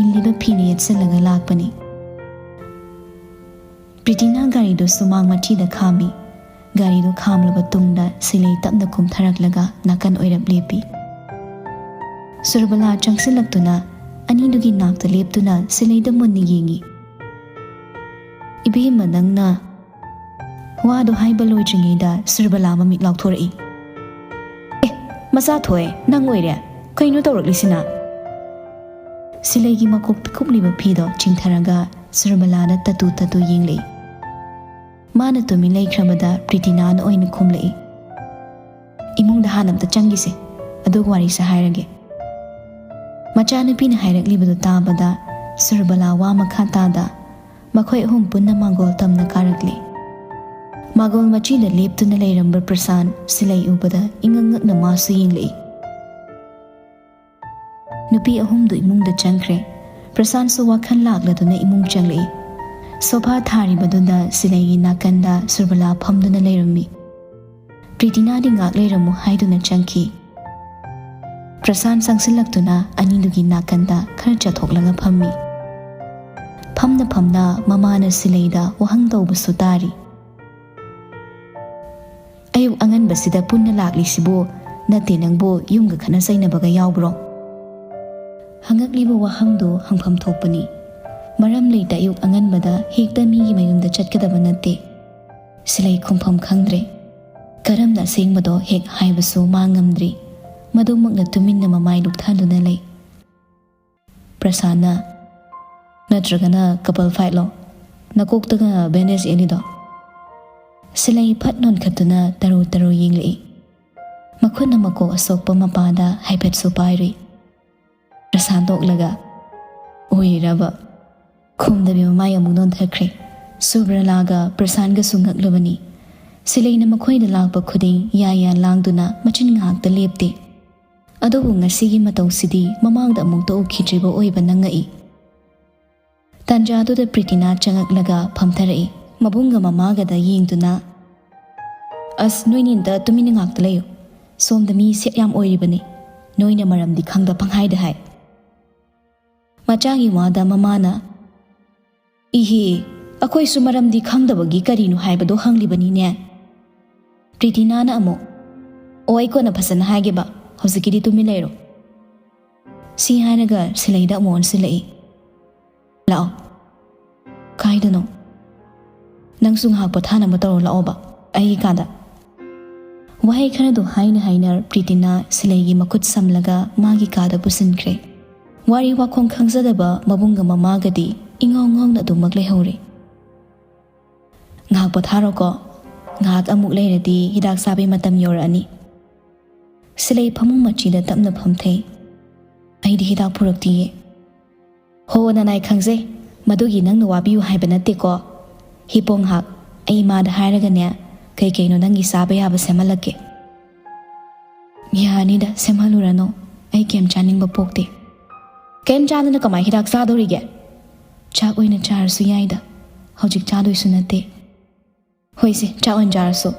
ꯏꯜꯂꯤꯕ ꯐꯤꯅ ꯌꯦꯠꯁꯤꯜꯂꯒ ꯂꯥꯛꯄꯅꯤ꯫ ꯄ꯭ꯔꯤꯇꯤꯅꯥ ꯒꯥꯔꯤꯗꯨ ꯁꯨꯃꯥꯡ ꯃꯊꯤꯗ ꯈꯥꯝꯃꯤ꯫ ꯒꯥꯔꯤꯗꯨ ꯈꯥꯝꯂꯕ ꯇꯨꯡꯗ ꯁꯤꯂꯩ ꯇꯞꯅ ꯀꯨꯝꯊꯔꯛꯂꯒ ꯅꯥꯀꯟ ꯑꯣꯏꯔꯞ ꯂꯦꯞꯄꯤ꯫ ꯁꯨꯔꯕꯂꯥ ꯆꯪꯁꯤꯜꯂꯛꯇꯨꯅ ꯑꯅꯤꯗꯨꯒꯤ ꯅꯥꯛꯇ ꯂꯦꯞꯇꯨꯅ ꯁꯤꯂꯩꯗ ꯃꯨꯟꯅ ꯌꯦꯡꯉꯤ꯫ "ꯏꯕꯦꯝꯃ, ꯅꯪꯅ..." ꯋꯥꯗꯨ ꯍꯥꯏꯕ ꯂꯣꯏꯗ꯭ꯔꯤꯉꯩꯗ ꯁꯨꯔꯕꯂꯥ ꯃꯃꯤꯠ ꯂꯥꯎꯊꯣꯔꯛꯏ꯫ "ꯑꯦ, ꯃꯆꯥ ꯊꯣꯛꯑꯦ, ꯅꯪ ꯑꯣꯏꯔꯦ꯫ ꯀꯩꯅꯣ ꯇꯧꯔꯛꯂꯤꯁꯤꯅ?" ꯁꯤꯂꯩꯒꯤ ꯃꯀꯣꯛꯇ ꯀꯨꯞꯂꯤꯕ ꯐꯤꯗꯣ ꯆꯤꯡꯊꯔꯒ ꯁꯨꯔꯕꯂꯥꯅ ꯇꯠꯇꯨ ꯇꯠꯇꯨ ꯌꯦꯡꯂꯛꯏ꯫ ꯃꯥꯅ ꯇꯨꯃꯤꯟ ꯂꯩꯈ꯭ꯔꯕꯗ ꯄ꯭ꯔꯤꯇꯤꯅꯥꯅ ꯑꯣꯏꯅ ꯈꯨꯝꯂꯛꯏ꯫ "ꯏꯃꯨꯡꯗ ꯍꯥꯟꯅ ꯑꯝꯇ ꯆꯪꯈꯤꯁꯦ, ꯑꯗꯨꯒ ꯋꯥꯔꯤꯁꯦ ꯍꯥꯏꯔꯒꯦ꯫" ꯃꯆꯥꯅꯨꯄꯤꯅ ꯍꯥꯏꯔꯛꯂꯤꯕꯗꯨ ꯇꯥꯕꯗ ꯁꯨꯔꯕꯂꯥ ꯋꯥ ꯃꯈꯥ ꯇꯥꯗ ꯃꯈꯣꯏ ꯑꯍꯨꯝ ꯄꯨꯟꯅ ꯃꯥꯡꯒꯣꯜ ꯇꯝꯅ ꯀꯥꯔꯛꯂꯦ꯫ ꯃꯥꯡꯒꯣꯜ ꯃꯆꯤꯗ ꯂꯦꯞꯇꯨꯅ ꯂꯩꯔꯝꯕ ꯄ꯭ꯔꯁꯥꯟ ꯁꯤꯂꯩ ꯎꯕꯗ ꯏꯉꯛ ꯉꯛꯅ ꯃꯥꯁꯨ ꯌꯦꯡꯂꯛꯏ꯫ ꯅꯨꯄꯤ ꯑꯍꯨꯝꯗꯨ ꯏꯃꯨꯡꯗ ꯆꯪꯈ꯭ꯔꯦ꯫ ꯄ꯭ꯔꯁꯥꯟꯁꯨ ꯋꯥꯈꯜ ꯂꯥꯛꯂꯗꯨꯅ ꯏꯃꯨꯡ ꯆꯪꯂꯛꯏ꯫ ꯁꯣꯐꯥ ꯊꯥꯔꯤꯕꯗꯨꯗ ꯁꯤꯂꯩꯒꯤ ꯅꯥꯀꯟꯗ ꯁꯨꯔꯕꯂꯥ ꯐꯝꯗꯨꯅ ꯂꯩꯔꯝꯃꯤ꯫ ꯄ꯭ꯔꯤꯇꯤꯅꯥꯗꯤ ꯉꯥꯛ ꯂꯩꯔꯝꯃꯨ ꯍꯥꯏꯗꯨꯅ ꯆꯪꯈꯤ꯫ ꯄ꯭ꯔꯁꯥꯟ ꯆꯪꯁꯤꯜꯂꯛꯇꯨꯅ ꯑꯅꯤꯗꯨꯒꯤ ꯅꯥꯀꯟꯗ ꯈꯔ ꯆꯠꯊꯣꯛꯂꯒ ꯐꯝꯃꯤ꯫ ꯐꯝꯅ ꯐꯝꯅ ꯃꯃꯥꯅ ꯁꯤꯂꯩꯗ ꯋꯥꯍꯪ ꯇꯧꯕꯁꯨ ꯇꯥꯔꯤ꯫ "ꯑꯌꯨꯛ ꯑꯉꯟꯕꯁꯤꯗ ꯄꯨꯟꯅ ꯂꯥꯛꯂꯤꯁꯤꯕꯨ ꯅꯠꯇꯦ ꯅꯪꯕꯨ ꯌꯨꯝꯒ ꯈꯠꯅ ꯆꯩꯅꯕꯒ ꯌꯥꯎꯕ꯭ꯔꯣ?" ꯍꯪꯉꯛꯂꯤꯕ ꯋꯥꯍꯪꯗꯨ ꯍꯪꯐꯝ ꯊꯣꯛꯄꯅꯤ꯫ ꯃꯔꯝ ꯂꯩꯇ ꯑꯌꯨꯛ ꯑꯉꯟꯕꯗ ꯍꯦꯛꯇ ꯃꯤꯒꯤ ꯃꯌꯨꯝꯗ ꯆꯠꯀꯗꯕ ꯅꯠꯇꯦ꯫ ꯁꯤꯂꯩ ꯈꯨꯝꯐꯝ ꯈꯪꯗ꯭ꯔꯦ꯫ ꯀꯔꯝꯅ ꯑꯁꯦꯡꯕꯗꯣ ꯍꯦꯛ ꯍꯥꯏꯕꯁꯨ ꯃꯥ ꯉꯝꯗ꯭ꯔꯤ꯫ ꯃꯗꯨꯃꯛꯅ ꯇꯨꯃꯤꯟꯅ ꯃꯃꯥꯏ ꯂꯨꯞꯊꯗꯨꯅ ꯂꯩ꯫ ꯄ꯭ꯔꯁꯥꯟꯅ, "ꯅꯠꯇ꯭ꯔꯒꯅ ꯀꯄꯜ ꯐꯥꯏꯠꯂꯣ? ꯅꯀꯣꯛꯇꯒ ꯕꯦꯟꯗꯦꯖ ꯌꯦꯠꯂꯤꯗꯣ?" ꯁꯤꯂꯩ ꯐꯠ ꯅꯣꯟꯈꯠꯇꯨꯅ ꯇꯔꯨ ꯇꯔꯨ ꯌꯦꯡꯂꯛꯏ꯫ ꯃꯈꯨꯠꯅ ꯃꯀꯣꯛ ꯑꯁꯣꯛꯄ ꯃꯄꯥꯗ ꯍꯥꯏꯐꯦꯠꯁꯨ ꯄꯥꯏꯔꯨꯏ꯫ ꯄ꯭ꯔꯁꯥꯟ ꯅꯣꯛꯂꯒ, "ꯑꯣꯏꯔꯕ?" ꯈꯨꯝꯗꯕꯤ ꯃꯃꯥꯏ ꯑꯃꯨꯛ ꯅꯣꯟꯊꯈ꯭ꯔꯦ꯫ ꯁꯨꯕ꯭ꯔꯂꯥꯒ ꯄ꯭ꯔꯁꯥꯟꯒꯁꯨ ꯉꯛꯂꯕꯅꯤ꯫ ꯁꯤꯂꯩꯅ ꯃꯈꯣꯏꯗ ꯂꯥꯛꯄ ꯈꯨꯗꯤꯡ ꯌꯥ ꯌꯥ ꯂꯥꯡꯗꯨꯅ ꯃꯆꯤꯟ ꯉꯥꯏꯍꯥꯛꯇ ꯂꯦꯞꯇꯦ꯫ ꯑꯗꯨꯕꯨ ꯉꯁꯤꯒꯤ ꯃꯇꯧꯁꯤꯗꯤ ꯃꯃꯥꯡꯗ ꯑꯃꯨꯛꯇ ꯎꯈꯤꯗ꯭ꯔꯤꯕ ꯑꯣꯏꯕꯅ ꯉꯛꯏ꯫ ꯇꯥꯟꯖꯥꯗꯨꯗ ꯄ꯭ꯔꯤꯇꯤꯅꯥ ꯆꯪꯉꯛꯂꯒ ꯐꯝꯊꯔꯛꯏ꯫ ꯃꯕꯨꯡꯒ ꯃꯃꯥꯒꯗ ꯌꯦꯡꯗꯨꯅ, "ꯑꯁ, ꯅꯣꯏꯅꯤ ꯑꯝꯇ ꯇꯨꯃꯤꯟꯅ ꯉꯥꯛꯇ ꯂꯩꯌꯨ꯫ ꯁꯣꯝꯗ ꯃꯤ ꯁꯦꯠ ꯌꯥꯝ ꯑꯣꯏꯔꯤꯕꯅꯤ꯫ ꯅꯣꯏꯅ ꯃꯔꯝꯗꯤ ꯈꯪꯗ ꯄꯪꯍꯥꯏꯗ ꯍꯥꯏ꯫" ꯃꯆꯥꯒꯤ ꯋꯥꯗ ꯃꯃꯥꯅ, "ꯏꯍꯦ, ꯑꯩꯈꯣꯏꯁꯨ ꯃꯔꯝꯗꯤ ꯈꯪꯗꯕꯒꯤ ꯀꯔꯤꯅꯣ ꯍꯥꯏꯕꯗꯣ ꯍꯪꯂꯤꯕꯅꯤꯅꯦ꯫" ꯄ꯭ꯔꯤꯇꯤꯅꯥꯅ ꯑꯃꯨꯛ, "ꯑꯣ, ꯑꯩ ꯀꯣꯟꯅ ꯐꯖꯅ ꯍꯥꯏꯒꯦꯕ, ꯍꯧꯖꯤꯛꯀꯤꯗꯤ ꯇꯨꯃꯤꯟ ꯂꯩꯔꯣ꯫" ꯁꯤ ꯍꯥꯏꯔꯒ ꯁꯤꯂꯩꯗ ꯑꯃꯨꯛ ꯑꯣꯟꯁꯤꯜꯂꯛꯏ꯫ "ꯂꯥꯛꯑꯣ꯫" "ꯀꯥꯏꯗꯅꯣ?" "ꯅꯪꯁꯨ ꯉꯥꯏꯍꯥꯛ ꯄꯣꯊꯥꯅꯕ ꯇꯧꯔꯣ, ꯂꯥꯛꯑꯣꯕ, ꯑꯩꯒꯤ ꯀꯥꯗ꯫" ꯋꯥꯍꯩ ꯈꯔꯗꯨ ꯍꯥꯏꯅ ꯍꯥꯏꯅ ꯄ꯭ꯔꯤꯇꯤꯅꯥ ꯁꯤꯂꯩꯒꯤ ꯃꯈꯨꯠ ꯁꯝꯂꯒ ꯃꯥꯒꯤ ꯀꯥꯗ ꯄꯨꯁꯤꯟꯈ꯭ꯔꯦ꯫ ꯋꯥꯔꯤ ꯋꯥꯈꯣꯡ ꯈꯪꯖꯗꯕ ꯃꯕꯨꯡꯒ ꯃꯃꯥꯒꯗꯤ ꯏꯉꯥꯎ ꯉꯥꯎꯅ ꯑꯗꯨꯃꯛ ꯂꯩꯍꯧꯔꯦ꯫ "ꯉꯥꯏꯍꯥꯛ ꯄꯣꯊꯥꯔꯣꯀꯣ, ꯉꯥꯏꯍꯥꯛ ꯑꯃꯨꯛ ꯂꯩꯔꯗꯤ ꯍꯤꯗꯥꯛ ꯆꯥꯕꯩ ꯃꯇꯝ ꯌꯧꯔꯛꯑꯅꯤ꯫" ꯁꯤꯂꯩ ꯐꯃꯨꯡ ꯃꯆꯤꯗ ꯇꯞꯅ ꯐꯝꯊꯩ꯫ "ꯑꯩꯗꯤ ꯍꯤꯗꯥꯛ ꯄꯨꯔꯛꯇꯤꯌꯦ꯫" "ꯍꯣ, ꯅꯅꯥꯏ ꯈꯪꯖꯩ, ꯃꯗꯨꯒꯤ ꯅꯪꯅ ꯋꯥꯕꯤꯌꯨ ꯍꯥꯏꯕ ꯅꯠꯇꯦꯀꯣ꯫ ꯍꯤꯞꯄꯣ ꯉꯥꯏꯍꯥꯛ, ꯑꯩ ꯏꯃꯥꯗ ꯍꯥꯏꯔꯒꯅꯦ, ꯀꯩ ꯀꯩꯅꯣ ꯅꯪꯒꯤ ꯆꯥꯕ ꯌꯥꯕ ꯁꯦꯝꯍꯜꯂꯛꯀꯦ꯫" "ꯌꯥꯅꯤꯗ, ꯁꯦꯝꯍꯜꯂꯨꯔꯅꯨ, ꯑꯩ ꯀꯩꯝ ꯆꯥꯅꯤꯡꯕ ꯄꯣꯛꯇꯦ꯫" "ꯀꯩꯝ ꯆꯥꯗꯅ ꯀꯃꯥꯏ ꯍꯤꯗꯥꯛ ꯆꯥꯗꯧꯔꯤꯒꯦ?" "ꯆꯥꯛ ꯑꯣꯏꯅ ꯆꯥꯔꯁꯨ ꯌꯥꯏꯗ, ꯍꯧꯖꯤꯛ ꯆꯥꯗꯣꯏꯁꯨ ꯅꯠꯇꯦ꯫" "ꯍꯣꯏꯁꯦ, ꯆꯥꯛ ꯑꯣꯏꯅ ꯆꯥꯔꯁꯨ,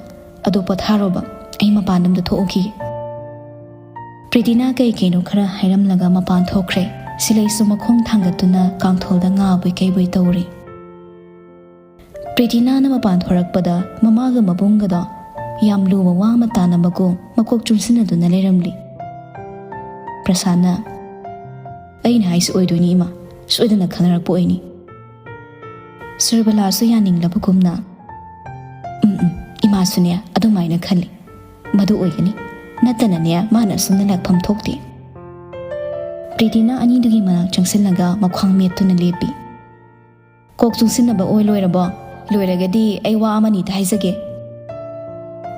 ꯑꯗꯣ ꯄꯣꯊꯥꯔꯣꯕ, ꯑꯩ ꯃꯄꯥꯟꯗ ꯑꯝꯇ ꯊꯣꯛꯎꯈꯤꯒꯦ꯫" ꯄ꯭ꯔꯤꯇꯤꯅꯥ ꯀꯩ ꯀꯩꯅꯣ ꯈꯔ ꯍꯥꯏꯔꯝꯂꯒ ꯃꯄꯥꯟ ꯊꯣꯛꯈ꯭ꯔꯦ꯫ ꯁꯤꯂꯩꯁꯨ ꯃꯈꯣꯡ ꯊꯥꯡꯒꯠꯇꯨꯅ ꯀꯥꯡꯊꯣꯜꯗ ꯉꯥꯕꯣꯏ ꯀꯩꯕꯣꯏ ꯇꯧꯔꯤ꯫ ꯄ꯭ꯔꯤꯇꯤꯅꯥꯅ ꯃꯄꯥꯟ ꯊꯣꯔꯛꯄꯗ ꯃꯃꯥꯒ ꯃꯕꯨꯡꯒꯗꯣ ꯌꯥꯝ ꯂꯨꯕ ꯋꯥ ꯑꯃ ꯇꯥꯟꯅꯕꯒꯨꯝ ꯃꯀꯣꯛ ꯆꯨꯡꯁꯤꯟꯅꯗꯨꯅ ꯂꯩꯔꯝꯂꯤ꯫ ꯄ꯭ꯔꯁꯥꯟꯅ, "ꯑꯩꯅ ꯍꯥꯏꯁꯤ ꯑꯣꯏꯗꯣꯏꯅꯤ ꯏꯃꯥ, ꯁꯣꯏꯗꯅ ꯈꯪꯅꯔꯛꯄ ꯑꯣꯏꯅꯤ"꯫ ꯁꯨꯔꯕꯂꯥꯁꯨ ꯌꯥꯅꯤꯡꯂꯕꯒꯨꯝꯅ, "ꯎꯝ, ꯎꯝ, ꯏꯃꯥꯁꯨꯅꯦ ꯑꯗꯨꯃꯥꯏꯅ ꯈꯜꯂꯤ꯫ ꯃꯗꯨ ꯑꯣꯏꯒꯅꯤ꯫ ꯅꯠꯇꯅꯅꯦ ꯃꯥꯅ ꯑꯁꯨꯝꯅ ꯂꯥꯛꯐꯝ ꯊꯣꯛꯇꯦ"꯫ ꯄ꯭ꯔꯤꯇꯤꯅꯥ ꯑꯅꯤꯗꯨꯒꯤ ꯃꯅꯥꯛ ꯆꯪꯁꯤꯜꯂꯒ ꯃꯈ꯭ꯋꯥꯡ ꯃꯦꯠꯇꯨꯅ ꯂꯦꯞꯄꯤ꯫ "ꯀꯣꯛ ꯆꯨꯡꯁꯤꯟꯅꯕ ꯑꯣꯏ ꯂꯣꯏꯔꯕꯣ? ꯂꯣꯏꯔꯒꯗꯤ ꯑꯩ ꯋꯥ ꯑꯃꯅꯤꯗ ꯍꯥꯏꯖꯒꯦ"꯫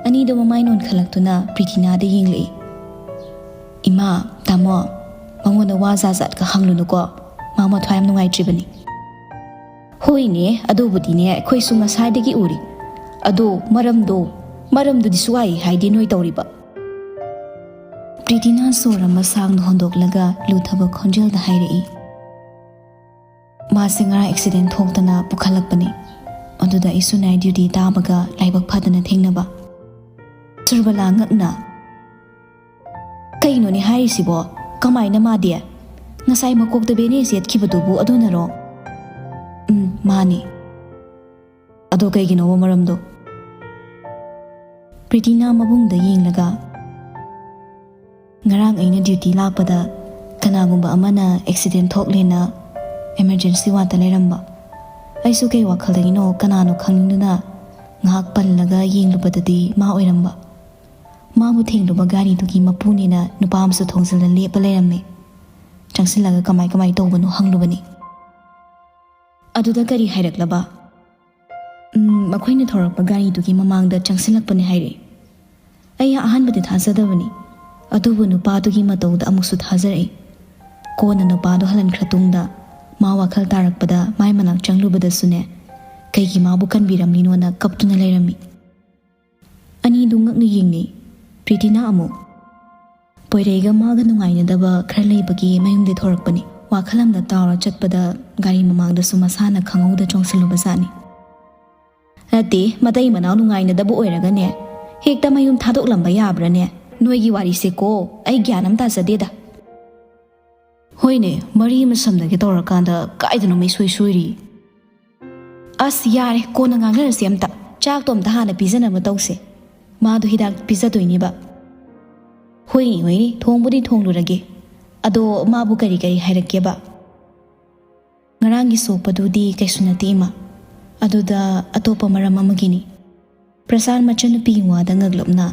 ꯑꯅꯤꯗꯣ ꯃꯃꯥꯏ ꯅꯣꯟꯈꯠꯂꯛꯇꯨꯅ ꯄ꯭ꯔꯤꯇꯤꯅꯥꯗ ꯌꯦꯡꯂꯛꯏ꯫ "ꯏꯃꯥ, ꯇꯥꯃꯣ, ꯃꯉꯣꯟꯗ ꯋꯥ ꯖꯥꯠ ꯖꯥꯠꯀ ꯍꯪꯂꯨꯅꯨꯀꯣ꯫ ꯃꯥ ꯃꯊ꯭ꯋꯥꯏ ꯌꯥꯝ ꯅꯨꯡꯉꯥꯏꯇ꯭ꯔꯤꯕꯅꯤ"꯫ "ꯍꯣꯏꯅꯦ, ꯑꯗꯨꯕꯨꯗꯤꯅꯦ ꯑꯩꯈꯣꯏꯁꯨ ꯉꯁꯥꯏꯗꯒꯤ ꯎꯔꯤ꯫ ꯑꯗꯣ ꯃꯔꯝꯗꯣ, ꯃꯔꯝꯗꯨꯗꯤ ꯁꯨꯋꯥꯏ ꯍꯥꯏꯗꯤ ꯅꯣꯏ ꯇꯧꯔꯤꯕ"꯫ ꯄ꯭ꯔꯤꯇꯤꯅꯥ ꯁꯣꯔ ꯑꯃ ꯁꯥꯡꯅ ꯍꯣꯟꯗꯣꯛꯂꯒ ꯂꯨꯊꯕ ꯈꯣꯟꯖꯦꯜꯗ ꯍꯥꯏꯔꯛꯏ꯫ "ꯃꯥꯁꯦ ꯉꯔꯥꯡ ꯑꯦꯛꯁꯤꯗꯦꯟ ꯊꯣꯛꯇꯅ ꯄꯨꯈꯠꯂꯛꯄꯅꯤ꯫ ꯑꯗꯨꯗ ꯑꯩꯁꯨ ꯅꯥꯏꯠ ꯗ꯭ꯌꯨꯇꯤ ꯇꯥꯕꯒ ꯂꯥꯏꯕꯛ ꯐꯗꯅ ꯊꯦꯡꯅꯕ"꯫ ꯁꯨꯔꯕꯂꯥ ꯉꯛꯅ, "ꯀꯩꯅꯣꯅꯦ ꯍꯥꯏꯔꯤꯁꯤꯕꯣ? ꯀꯃꯥꯏꯅ ꯃꯥꯗꯤ? ꯉꯁꯥꯏ ꯃꯀꯣꯛꯇ ꯕꯦꯅꯦꯖ ꯌꯦꯠꯈꯤꯕꯗꯨꯕꯨ ꯑꯗꯨꯅꯔꯣ?" "ꯎꯝ, ꯃꯥꯅꯤ"꯫ "ꯑꯗꯣ ꯀꯩꯒꯤꯅꯣꯕ ꯃꯔꯝꯗꯣ?" ꯄ꯭ꯔꯤꯇꯤꯅꯥ ꯃꯕꯨꯡꯗ ꯌꯦꯡꯂꯒ, "ꯉꯔꯥꯡ ꯑꯩꯅ ꯗ꯭ꯌꯨꯇꯤ ꯂꯥꯛꯄꯗ ꯀꯅꯥꯒꯨꯝꯕ ꯑꯃꯅ ꯑꯦꯛꯁꯤꯗꯦꯟ ꯊꯣꯛꯂꯦꯅ ꯏꯃꯔꯖꯦꯟꯁꯤ ꯋꯥꯔꯗꯇ ꯂꯩꯔꯝꯕ꯫ ꯑꯩꯁꯨ ꯀꯩ ꯋꯥꯈꯜꯗꯒꯤꯅꯣ ꯀꯅꯥꯅꯣ ꯈꯪꯅꯤꯡꯗꯨꯅ ꯉꯥꯏꯍꯥꯛ ꯄꯜꯂꯒ ꯌꯦꯡꯂꯨꯕꯗꯗꯤ ꯃꯥ ꯑꯣꯏꯔꯝꯕ꯫ ꯃꯥꯕꯨ ꯊꯦꯡꯂꯨꯕ ꯒꯥꯔꯤꯗꯨꯒꯤ ꯃꯄꯨꯅꯦꯅ ꯅꯨꯄꯥ ꯑꯃꯁꯨ ꯊꯣꯡꯖꯤꯜꯂ ꯂꯦꯞꯄ ꯂꯩꯔꯝꯃꯦ꯫ ꯆꯪꯁꯤꯜꯂꯒ ꯀꯃꯥꯏ ꯀꯃꯥꯏ ꯇꯧꯕꯅꯣ ꯍꯪꯂꯨꯕꯅꯤ"꯫ "ꯑꯗꯨꯗ ꯀꯔꯤ ꯍꯥꯏꯔꯛꯂꯕ?" "ꯎꯝ, ꯃꯈꯣꯏꯅ ꯊꯧꯔꯛꯄ ꯒꯥꯔꯤꯗꯨꯒꯤ ꯃꯃꯥꯡꯗ ꯆꯪꯁꯤꯜꯂꯛꯄꯅꯤ" ꯍꯥꯏꯔꯛꯏ꯫ ꯑꯩ ꯑꯍꯥꯟꯕꯗꯤ ꯊꯥꯖꯗꯕꯅꯤ, ꯑꯗꯨꯕꯨ ꯅꯨꯄꯥꯗꯨꯒꯤ ꯃꯇꯧꯗ ꯑꯃꯨꯛꯁꯨ ꯊꯥꯖꯔꯛꯏ꯫ ꯀꯣꯟꯅ ꯅꯨꯄꯥꯗꯣ ꯍꯜꯍꯟꯈ꯭ꯔ ꯇꯨꯡꯗ ꯃꯥ ꯋꯥꯈꯜ ꯇꯥꯔꯛꯄꯗ ꯃꯥꯏ ꯃꯅꯥꯛ ꯆꯪꯂꯨꯕꯗꯁꯨꯅꯦ, ꯀꯩꯒꯤ ꯃꯥꯕꯨ ꯀꯟꯕꯤꯔꯝꯂꯤꯅꯣꯅ ꯀꯞꯇꯨꯅ ꯂꯩꯔꯝꯃꯤ꯫ ꯑꯅꯤꯗꯨ ꯉꯛꯅ ꯌꯦꯡꯅꯩ꯫ ꯄ꯭ꯔꯤꯇꯤꯅꯥ ꯑꯃꯨꯛ, "ꯄꯣꯏꯔꯩꯒ ꯃꯥꯒ ꯅꯨꯡꯉꯥꯏꯅꯗꯕ ꯈꯔ ꯂꯩꯕꯒꯤ ꯃꯌꯨꯝꯗꯤ ꯊꯣꯔꯛꯄꯅꯤ꯫ ꯋꯥꯈꯜ ꯑꯃꯗ ꯇꯥꯎꯔ ꯆꯠꯄꯗ ꯒꯥꯔꯤ ꯃꯃꯥꯡꯗꯁꯨ ꯃꯁꯥꯅ ꯈꯪꯍꯧꯗ ꯆꯣꯡꯁꯤꯜꯂꯨꯕ ꯖꯥꯠꯅꯤ"꯫ "ꯅꯠꯇꯦ, ꯃꯇꯩ ꯃꯅꯥꯎ ꯅꯨꯡꯉꯥꯏꯅꯗꯕ ꯑꯣꯏꯔꯒꯅꯦ ꯍꯦꯛꯇ ꯃꯌꯨꯝ ꯊꯥꯗꯣꯛꯂꯝꯕ ꯌꯥꯕ꯭ꯔꯥꯅꯦ? ꯅꯣꯏꯒꯤ ꯋꯥꯔꯤꯁꯦꯀꯣ, ꯑꯩ ꯒ꯭ꯌꯥꯟ ꯑꯃ ꯇꯥꯖꯗꯦꯗ꯫ ꯍꯣꯏꯅꯦ, ꯃꯔꯤ ꯑꯃ ꯁꯝꯅꯒꯦ ꯇꯧꯔꯀꯥꯟꯗ ꯀꯥꯏꯗꯅꯣꯃ ꯏꯁꯣꯏ ꯁꯣꯏꯔꯤ꯫ ꯑꯁ, ꯌꯥꯔꯦ, ꯀꯣꯟꯅ ꯉꯥꯡꯅꯔꯁꯤ ꯑꯝꯇ꯫ ꯆꯥꯛꯇꯣ ꯑꯝꯇ ꯍꯥꯟꯅ ꯄꯤꯖꯅꯕ ꯇꯧꯁꯦ꯫ ꯃꯥꯗꯣ ꯍꯤꯗꯥꯛ ꯄꯤꯖꯗꯣꯏꯅꯦꯕ꯫ ꯍꯣꯏꯅꯦ, ꯍꯣꯏꯅꯦ, ꯊꯣꯡꯕꯨꯗꯤ ꯊꯣꯡꯂꯨꯔꯒꯦ꯫ ꯑꯗꯣ ꯃꯥꯕꯨ ꯀꯔꯤ ꯀꯔꯤ ꯍꯥꯏꯔꯛꯀꯦꯕ? ꯉꯔꯥꯡꯒꯤ ꯁꯣꯛꯄꯗꯨꯗꯤ ꯀꯩꯁꯨ ꯅꯠꯇꯦ, ꯏꯃꯥ꯫ ꯑꯗꯨꯗ ꯑꯇꯣꯞꯄ ꯃꯔꯝ ꯑꯃꯒꯤꯅꯤ꯫ ꯄ꯭ꯔꯁꯥꯟ ꯃꯆꯟꯅꯨꯄꯤꯒꯤ ꯋꯥꯗ ꯉꯛꯂꯞꯅ,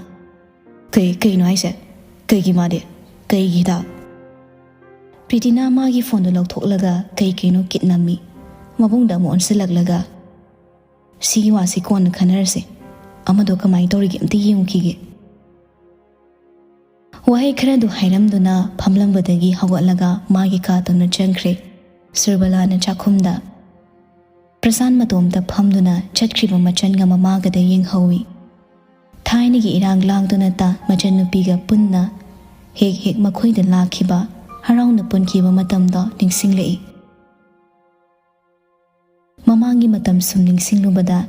"ꯀꯩ, ꯀꯩꯅꯣ ꯍꯥꯏꯁꯦ? ꯀꯩꯒꯤ ꯃꯥꯗꯤ? ꯀꯩꯒꯤ ꯍꯤꯗꯥꯛ?" ꯄ꯭ꯔꯤꯇꯤꯅꯥ ꯃꯥꯒꯤ ꯐꯣꯟꯗꯨ ꯂꯧꯊꯣꯛꯂꯒ ꯀꯩ ꯀꯩꯅꯣ ꯀꯤꯠ ꯅꯝꯃꯤ꯫ ꯃꯕꯨꯡꯗ ꯑꯃꯨꯛ ꯑꯣꯟꯁꯤꯜꯂꯛꯂꯒ, "ꯁꯤꯒꯤ ꯋꯥꯁꯤ ꯀꯣꯟꯅ ꯈꯟꯅꯔꯁꯦ꯫ ꯑꯃꯗꯣ ꯀꯃꯥꯏꯅ ꯇꯧꯔꯤꯒꯦ ꯑꯝꯇ ꯌꯦꯡꯉꯨꯈꯤꯒꯦ꯫" ꯋꯥꯍꯩ ꯈꯔꯗꯨ ꯍꯥꯏꯔꯝꯗꯨꯅ ꯐꯝꯂꯝꯕꯗꯒꯤ ꯍꯧꯒꯠꯂꯒ ꯃꯥꯒꯤ ꯀꯥ ꯇꯝꯅ ꯆꯪꯈ꯭ꯔꯦ꯫ ꯁꯨꯔꯕꯂꯥꯅ ꯆꯥꯛꯈꯨꯝꯗ꯫ ꯄ꯭ꯔꯁꯥꯟ ꯃꯇꯣꯝꯇ ꯐꯝꯗꯨꯅ ꯆꯠꯈ꯭ꯔꯤꯕ ꯃꯆꯟꯒ ꯃꯃꯥꯒꯗ ꯌꯦꯡꯍꯧꯏ꯫ ꯊꯥꯏꯅꯒꯤ ꯏꯔꯥꯡ ꯂꯥꯡꯗꯨꯅꯇ ꯃꯆꯟꯅꯨꯄꯤꯒ ꯄꯨꯟꯅ ꯍꯦꯛ ꯍꯦꯛ ꯃꯈꯣꯏꯗ ꯂꯥꯛꯈꯤꯕ, ꯍꯔꯥꯎꯅ ꯄꯨꯟꯈꯤꯕ ꯃꯇꯝꯗꯣ ꯅꯤꯡꯁꯤꯡꯂꯛꯏ꯫ ꯃꯃꯥꯡꯒꯤ ꯃꯇꯝ ꯁꯨꯝ ꯅꯤꯡꯁꯤꯡꯂꯨꯕꯗ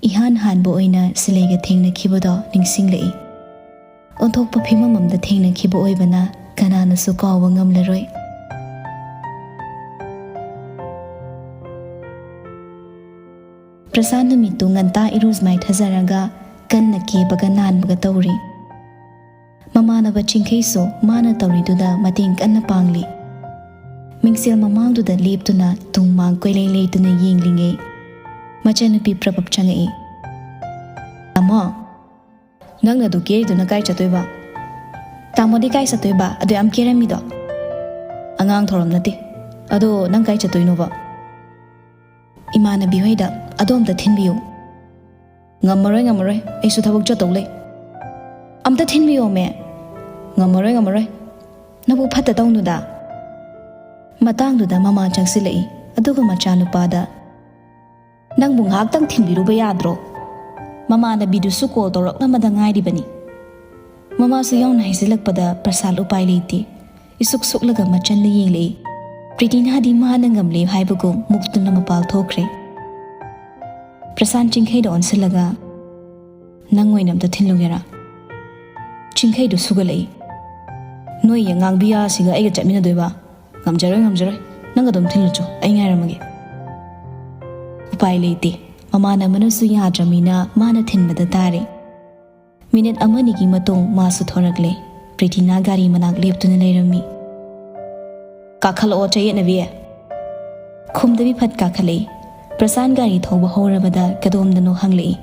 ꯏꯍꯥꯟ ꯍꯥꯟꯕ ꯑꯣꯏꯅ ꯁꯤꯂꯩꯒ ꯊꯦꯡꯅꯈꯤꯕꯗꯣ ꯅꯤꯡꯁꯤꯡꯂꯛꯏ꯫ ꯑꯣꯟꯊꯣꯛꯄ ꯐꯤꯕꯝ ꯑꯃꯗ ꯊꯦꯡꯅꯈꯤꯕ ꯑꯣꯏꯕꯅ ꯀꯅꯥꯅꯁꯨ ꯀꯥꯎꯕ ꯉꯝꯂꯔꯣꯏ꯫ ꯄ꯭ꯔꯁꯥꯟ ꯅꯨꯃꯤꯠꯇꯨ ꯉꯟꯇꯥ ꯏꯔꯨ ꯃꯥꯏꯊꯖꯔꯒ ꯀꯟꯅ ꯀꯦꯕꯒ ꯅꯥꯟꯕꯒ ꯇꯧꯔꯤ꯫ ꯃꯃꯥꯟꯅꯕ ꯆꯤꯡꯈꯩꯁꯨ ꯃꯥꯅ ꯇꯧꯔꯤꯗꯨꯗ ꯃꯇꯦꯡ ꯀꯟꯅ ꯄꯥꯡꯂꯤ꯫ ꯃꯤꯡꯁꯦꯜ ꯃꯃꯥꯡꯗꯨꯗ ꯂꯦꯞꯇꯨꯅ ꯇꯨꯡ ꯃꯥꯡ ꯀꯣꯏꯂꯩ ꯂꯩꯇꯨꯅ ꯌꯦꯡꯂꯤꯉꯩ ꯃꯆꯟꯅꯨꯄꯤ ꯄ꯭ꯔꯄꯞ ꯆꯪꯉꯛꯏ꯫ "ꯇꯥꯃꯣ, ꯅꯪꯅ ꯑꯗꯨ ꯀꯦꯔꯤꯗꯨꯅ ꯀꯥꯏ ꯆꯠꯇꯣꯏꯕ?" "ꯇꯥꯃꯣꯗꯤ ꯀꯥꯏ ꯆꯠꯇꯣꯏꯕ? ꯑꯗꯨ ꯌꯥꯝ ꯀꯦꯔꯝꯃꯤꯗꯣ?" "ꯑꯉꯥꯡ ꯊꯧꯔꯝ ꯅꯠꯇꯦ꯫ ꯑꯗꯣ ꯅꯪ ꯀꯥꯏ ꯆꯠꯇꯣꯏꯅꯣꯕ?" "ꯏꯃꯥꯟꯅꯕꯤ ꯍꯣꯏꯗ꯫ ꯑꯗꯣ ꯑꯝꯇ ꯊꯤꯟꯕꯤꯌꯨ꯫" "ꯉꯝꯃꯔꯣꯏ, ꯉꯝꯃꯔꯣꯏ, ꯑꯩꯁꯨ ꯊꯕꯛ ꯆꯠꯇꯧ ꯂꯩ꯫" "ꯑꯝꯇ ꯊꯤꯟꯕꯤꯌꯣꯃꯦ꯫" "ꯉꯝꯃꯔꯣꯏ, ꯉꯝꯃꯔꯣꯏ, ꯅꯕꯨꯛ ꯐꯠꯇ ꯇꯧꯅꯨꯗ꯫" ꯃꯇꯥꯡꯗꯨꯗ ꯃꯃꯥ ꯆꯪꯁꯤꯜꯂꯛꯏ, ꯑꯗꯨꯒ ꯃꯆꯥꯅꯨꯄꯥꯗ, "ꯅꯪꯕꯨ ꯉꯥꯏꯍꯥꯛꯇꯪ ꯊꯤꯟꯕꯤꯔꯨꯕ ꯌꯥꯗ꯭ꯔꯣ? ꯃꯃꯥꯟꯅꯕꯤꯗꯨꯁꯨ ꯀꯣꯜ ꯇꯧꯔꯛꯂꯝꯕꯗ ꯉꯥꯏꯔꯤꯕꯅꯤ꯫" ꯃꯃꯥꯁꯨ ꯌꯥꯎꯅ ꯍꯥꯏꯖꯤꯜꯂꯛꯄꯗ ꯄ꯭ꯔꯁꯥꯟ ꯎꯄꯥꯏ ꯂꯩꯇꯦ꯫ ꯏꯁꯨꯛ ꯁꯨꯛꯂꯒ ꯃꯆꯟꯗ ꯌꯦꯡꯂꯛꯏ꯫ ꯄ꯭ꯔꯤꯇꯤꯅꯥꯗꯤ ꯃꯥꯅ ꯉꯝꯂꯦ ꯍꯥꯏꯕꯒꯨꯝ ꯃꯨꯛꯇꯨꯅ ꯃꯄꯥꯜ ꯊꯣꯛꯈ꯭ꯔꯦ꯫ ꯄ꯭ꯔꯁꯥꯟ ꯆꯤꯡꯈꯩꯗ ꯑꯣꯟꯁꯤꯜꯂꯒ, "ꯅꯪ ꯑꯣꯏꯅ ꯑꯝꯇ ꯊꯤꯜꯂꯨꯒꯦꯔꯥ?" ꯆꯤꯡꯈꯩꯗꯨ ꯁꯨꯒꯠꯂꯛꯏ꯫ "ꯅꯣꯏ ꯑꯉꯥꯡꯕꯤ ꯌꯥꯁꯤꯒ ꯑꯩꯒ ꯆꯠꯃꯤꯟꯅꯗꯣꯏꯕ? ꯉꯝꯖꯔꯣꯏ, ꯉꯝꯖꯔꯣꯏ꯫ ꯅꯪ ꯑꯗꯨꯝ ꯊꯤꯜꯂꯨꯆꯣ, ꯑꯩ ꯉꯥꯏꯔꯝꯃꯒꯦ꯫" ꯎꯄꯥꯏ ꯂꯩꯇꯦ꯫ ꯃꯃꯥꯟꯅꯕꯅꯁꯨ ꯌꯥꯗ꯭ꯔꯃꯤꯅ ꯃꯥꯅ ꯊꯤꯟꯕꯗ ꯇꯥꯔꯦ꯫ ꯃꯤꯅꯤꯠ ꯑꯃꯅꯤꯒꯤ ꯃꯇꯨꯡ ꯃꯥꯁꯨ ꯊꯣꯔꯛꯂꯦ꯫ ꯄ꯭ꯔꯤꯇꯤꯅꯥ ꯒꯥꯔꯤ ꯃꯅꯥꯛ ꯂꯦꯞꯇꯨꯅ ꯂꯩꯔꯝꯃꯤ꯫ "ꯀꯥꯈꯠꯂꯛꯑꯣ, ꯆꯌꯦꯠꯅꯕꯤ꯫" ꯈꯨꯝꯗꯕꯤ ꯐꯠ ꯀꯥꯈꯠꯂꯛꯏ꯫ ꯄ꯭ꯔꯁꯥꯟ ꯒꯥꯔꯤ ꯊꯧꯕ ꯍꯧꯔꯕꯗ ꯀꯗꯣꯝꯗꯅꯣ ꯍꯪꯂꯛꯏ꯫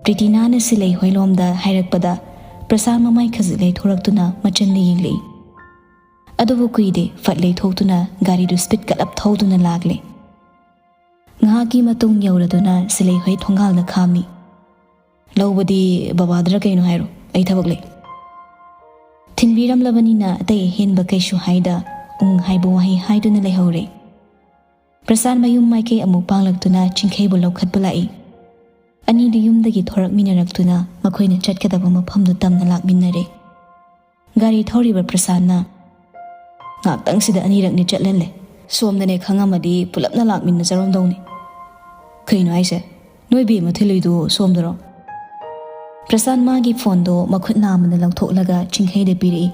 ꯄ꯭ꯔꯤꯇꯤꯅꯥꯅ ꯁꯤꯂꯩ ꯍꯣꯏꯂꯣꯝꯗ ꯍꯥꯏꯔꯛꯄꯗ ꯄ꯭ꯔꯁꯥꯟ ꯃꯃꯥꯏ ꯈꯖꯤꯛ ꯂꯩꯊꯣꯔꯛꯇꯨꯅ ꯃꯆꯟꯗ ꯌꯦꯡꯂꯛꯏ꯫ ꯑꯗꯨꯕꯨ ꯀꯨꯏꯗꯦ, ꯐꯠ ꯂꯩꯊꯣꯛꯇꯨꯅ ꯒꯥꯔꯤꯗꯨ ꯁ꯭ꯄꯤꯗ ꯀꯠꯂꯞ ꯊꯧꯗꯨꯅ ꯂꯥꯛꯂꯦ꯫ ꯉꯥꯏꯍꯥꯛꯀꯤ ꯃꯇꯨꯡ ꯌꯧꯔꯗꯨꯅ ꯁꯤꯂꯩ ꯍꯣꯏ ꯊꯣꯡꯒꯥꯜꯗ ꯈꯥꯝꯃꯤ꯫ "ꯂꯧꯕꯗꯤ ꯕꯕꯥꯗꯔ ꯀꯩꯅꯣ ꯍꯥꯏꯔꯣ, ꯑꯩ ꯊꯕꯛ ꯂꯩ꯫" ꯊꯤꯟꯕꯤꯔꯝꯂꯕꯅꯤꯅ ꯑꯇꯩ ꯑꯍꯦꯟꯕ ꯀꯩꯁꯨ ꯍꯥꯏꯗ ꯎꯪ ꯍꯥꯏꯕ ꯋꯥꯍꯩ ꯍꯥꯏꯗꯨꯅ ꯂꯩꯍꯧꯔꯦ꯫ ꯄ꯭ꯔꯁꯥꯟ ꯃꯌꯨꯝ ꯃꯥꯏꯀꯩ ꯑꯃꯨꯛ ꯄꯥꯡꯂꯛꯇꯨꯅ ꯆꯤꯡꯈꯩꯕꯨ ꯂꯧꯈꯠꯄ ꯂꯥꯛꯏ꯫ ꯑꯅꯤꯗꯨ ꯌꯨꯝꯗꯒꯤ ꯊꯣꯔꯛꯃꯤꯟꯅꯔꯛꯇꯨꯅ ꯃꯈꯣꯏꯅ ꯆꯠꯀꯗꯕ ꯃꯐꯝꯗꯨ ꯇꯝꯅ ꯂꯥꯛꯃꯤꯟꯅꯔꯦ꯫ ꯒꯥꯔꯤ ꯊꯧꯔꯤꯕ ꯄ꯭ꯔꯁꯥꯟꯅ, "ꯉꯥꯛꯇꯪꯁꯤꯗ ꯑꯅꯤꯔꯛꯅꯤ ꯆꯠꯍꯜꯂꯦ꯫ ꯁꯣꯝꯗꯅꯦ ꯈꯪꯉꯝꯃꯗꯤ ꯄꯨꯂꯞꯅ ꯂꯥꯛꯃꯤꯟꯅꯖꯔꯝꯗꯧꯅꯤ꯫" "ꯀꯩꯅꯣ ꯍꯥꯏꯁꯦ? ꯅꯣꯏ ꯕꯦꯝꯃ ꯊꯤꯜꯂꯨꯏꯗꯨ ꯁꯣꯝꯗꯔꯣ?" ꯄ꯭ꯔꯁꯥꯟ ꯃꯥꯒꯤ ꯐꯣꯟꯗꯣ ꯃꯈꯨꯠ ꯅꯥꯝꯃꯅ ꯂꯧꯊꯣꯛꯂꯒ ꯆꯤꯡꯈꯩꯗ ꯄꯤꯔꯛꯏ꯫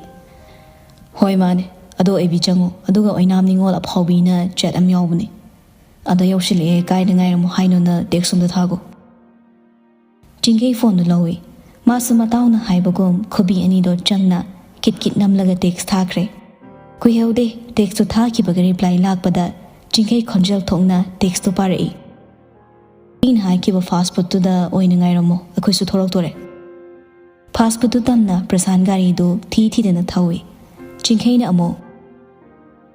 "ꯍꯣꯏ, ꯃꯥꯅꯦ꯫ ꯑꯗꯣ ꯑꯦꯕꯤ ꯆꯪꯉꯣ, ꯑꯗꯨꯒ ꯑꯣꯏꯅꯥꯝ ꯅꯤꯉꯣꯜ ꯑꯐꯥꯎꯕꯤꯅ ꯆꯦꯠ ꯑꯃ ꯌꯥꯎꯕꯅꯦ꯫ ꯑꯗꯣ ꯌꯧꯁꯤꯜꯂꯛꯑꯦ, ꯀꯥꯏꯗ ꯉꯥꯏꯔꯝꯃꯣ ꯍꯥꯏꯅꯣꯅ ꯇꯦꯛꯁ ꯑꯝꯇ ꯊꯥꯒꯣ꯫" ꯆꯤꯡꯈꯩ ꯐꯣꯟꯗꯨ ꯂꯧꯏ꯫ ꯃꯥꯁꯨ ꯃꯇꯥꯎꯅ ꯍꯥꯏꯕꯒꯨꯝ ꯈꯨꯕꯤ ꯑꯅꯤꯗꯣ ꯆꯪꯅ ꯀꯤꯠ ꯀꯤꯠ ꯅꯝꯂꯒ ꯇꯦꯛꯁ ꯊꯥꯈ꯭ꯔꯦ꯫ ꯀꯨꯏꯍꯧꯗꯦ, ꯇꯦꯛꯁꯇꯨ ꯊꯥꯈꯤꯕꯒ ꯔꯤꯄ꯭ꯂꯥꯏ ꯂꯥꯛꯄꯗ ꯆꯤꯡꯈꯩ ꯈꯣꯟꯖꯦꯜ ꯊꯣꯛꯅ ꯇꯦꯛꯁꯇꯨ ꯄꯥꯔꯛꯏ꯫ "ꯑꯩꯅ ꯍꯥꯏꯈꯤꯕ ꯐꯥꯁ ꯐꯨꯗꯇꯨꯗ ꯑꯣꯏꯅ ꯉꯥꯏꯔꯝꯃꯣ, ꯑꯩꯈꯣꯏꯁꯨ ꯊꯣꯔꯛꯇꯣꯔꯦ꯫" ꯐꯥꯁ ꯐꯨꯗꯇꯨ ꯇꯝꯅ ꯄ꯭ꯔꯁꯥꯟ ꯒꯥꯔꯤꯗꯨ ꯊꯤ ꯊꯤꯗꯅ ꯊꯧꯏ꯫ ꯆꯤꯡꯈꯩꯅ ꯑꯃꯨꯛ,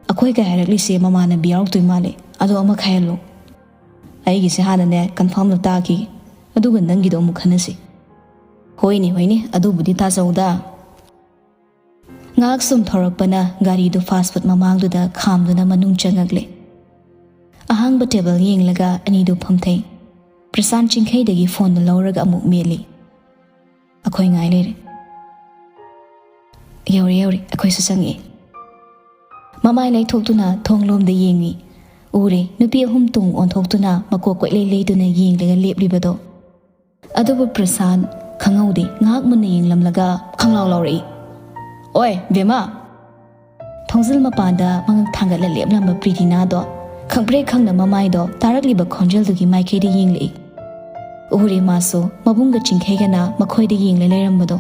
"ꯑꯩꯈꯣꯏꯒ ꯍꯥꯏꯔꯛꯂꯤꯁꯦ ꯃꯃꯥꯟꯅꯕꯤ ꯌꯥꯎꯔꯛꯇꯣꯏ ꯃꯥꯜꯂꯦ, ꯑꯗꯣ ꯑꯃ ꯈꯥꯏꯍꯜꯂꯣ꯫ ꯑꯩꯒꯤꯁꯦ ꯍꯥꯟꯅꯅꯦ ꯀꯟꯐꯥꯔꯝꯗ ꯇꯥꯈꯤꯒꯦ, ꯑꯗꯨꯒ ꯅꯪꯒꯤꯗꯣ ꯑꯃꯨꯛ ꯈꯟꯅꯁꯤ꯫" "ꯍꯣꯏꯅꯦ, ꯍꯣꯏꯅꯦ, ꯑꯗꯨꯕꯨꯗꯤ ꯇꯥꯖꯧꯗ꯫" ꯉꯥꯏꯍꯥꯛ ꯁꯨꯝ ꯊꯧꯔꯛꯄꯅ ꯒꯥꯔꯤꯗꯨ ꯐꯥꯁ ꯐꯨꯗ ꯃꯃꯥꯡꯗꯨꯗ ꯈꯥꯝꯗꯨꯅ ꯃꯅꯨꯡ ꯆꯪꯉꯛꯂꯦ꯫ ꯑꯍꯥꯡꯕ ꯇꯦꯕꯜ ꯌꯦꯡꯂꯒ ꯑꯅꯤꯗꯨ ꯐꯝꯊꯩ꯫ ꯄ꯭ꯔꯁꯥꯟ ꯆꯤꯡꯈꯩꯗꯒꯤ ꯐꯣꯟꯗꯨ ꯂꯧꯔꯒ ꯑꯃꯨꯛ ꯃꯦꯠꯂꯤ꯫ "ꯑꯩꯈꯣꯏ ꯉꯥꯏ ꯂꯩꯔꯦ꯫" "ꯌꯧꯔꯦ, ꯌꯧꯔꯦ, ꯑꯩꯈꯣꯏꯁꯨ ꯆꯪꯉꯛꯑꯦ꯫" ꯃꯃꯥꯏ ꯂꯩꯊꯣꯛꯇꯨꯅ ꯊꯣꯡꯂꯣꯝꯗ ꯌꯦꯡꯉꯤ꯫ ꯎꯔꯦ, ꯅꯨꯄꯤ ꯑꯍꯨꯝ ꯇꯨꯡ ꯑꯣꯟꯊꯣꯛꯇꯨꯅ ꯃꯀꯣꯛ ꯀꯣꯏꯂꯩ ꯂꯩꯗꯨꯅ ꯌꯦꯡꯂꯒ ꯂꯦꯞꯂꯤꯕꯗꯣ꯫ ꯑꯗꯨꯕꯨ ꯄ꯭ꯔꯁꯥꯟ ꯈꯪꯍꯧꯗꯦ, ꯉꯥꯏꯍꯥꯛ ꯃꯨꯟꯅ ꯌꯦꯡꯂꯝꯂꯒ ꯈꯪꯂꯥꯎ ꯂꯥꯎꯔꯛꯏ, "ꯑꯣꯏ ꯕꯦꯝꯃ!" ꯊꯣꯡꯖꯤꯜ ꯃꯄꯥꯟꯗ ꯃꯉꯛ ꯊꯥꯡꯒꯠꯂ ꯂꯦꯞꯂꯝꯕ ꯄ꯭ꯔꯤꯇꯤꯅꯥꯗꯣ ꯈꯪꯄ꯭ꯔꯦꯛ ꯈꯪꯅ ꯃꯃꯥꯏꯗꯣ ꯇꯥꯔꯛꯂꯤꯕ ꯈꯣꯟꯖꯦꯜꯗꯨꯒꯤ ꯃꯥꯏꯀꯩꯗ ꯌꯦꯡꯂꯛꯏ꯫ ꯎꯔꯦ ꯃꯥꯁꯨ ꯃꯕꯨꯡꯒ ꯆꯤꯡꯈꯩꯒꯅ ꯃꯈꯣꯏꯗ ꯌꯦꯡꯂ ꯂꯩꯔꯝꯕꯗꯣ꯫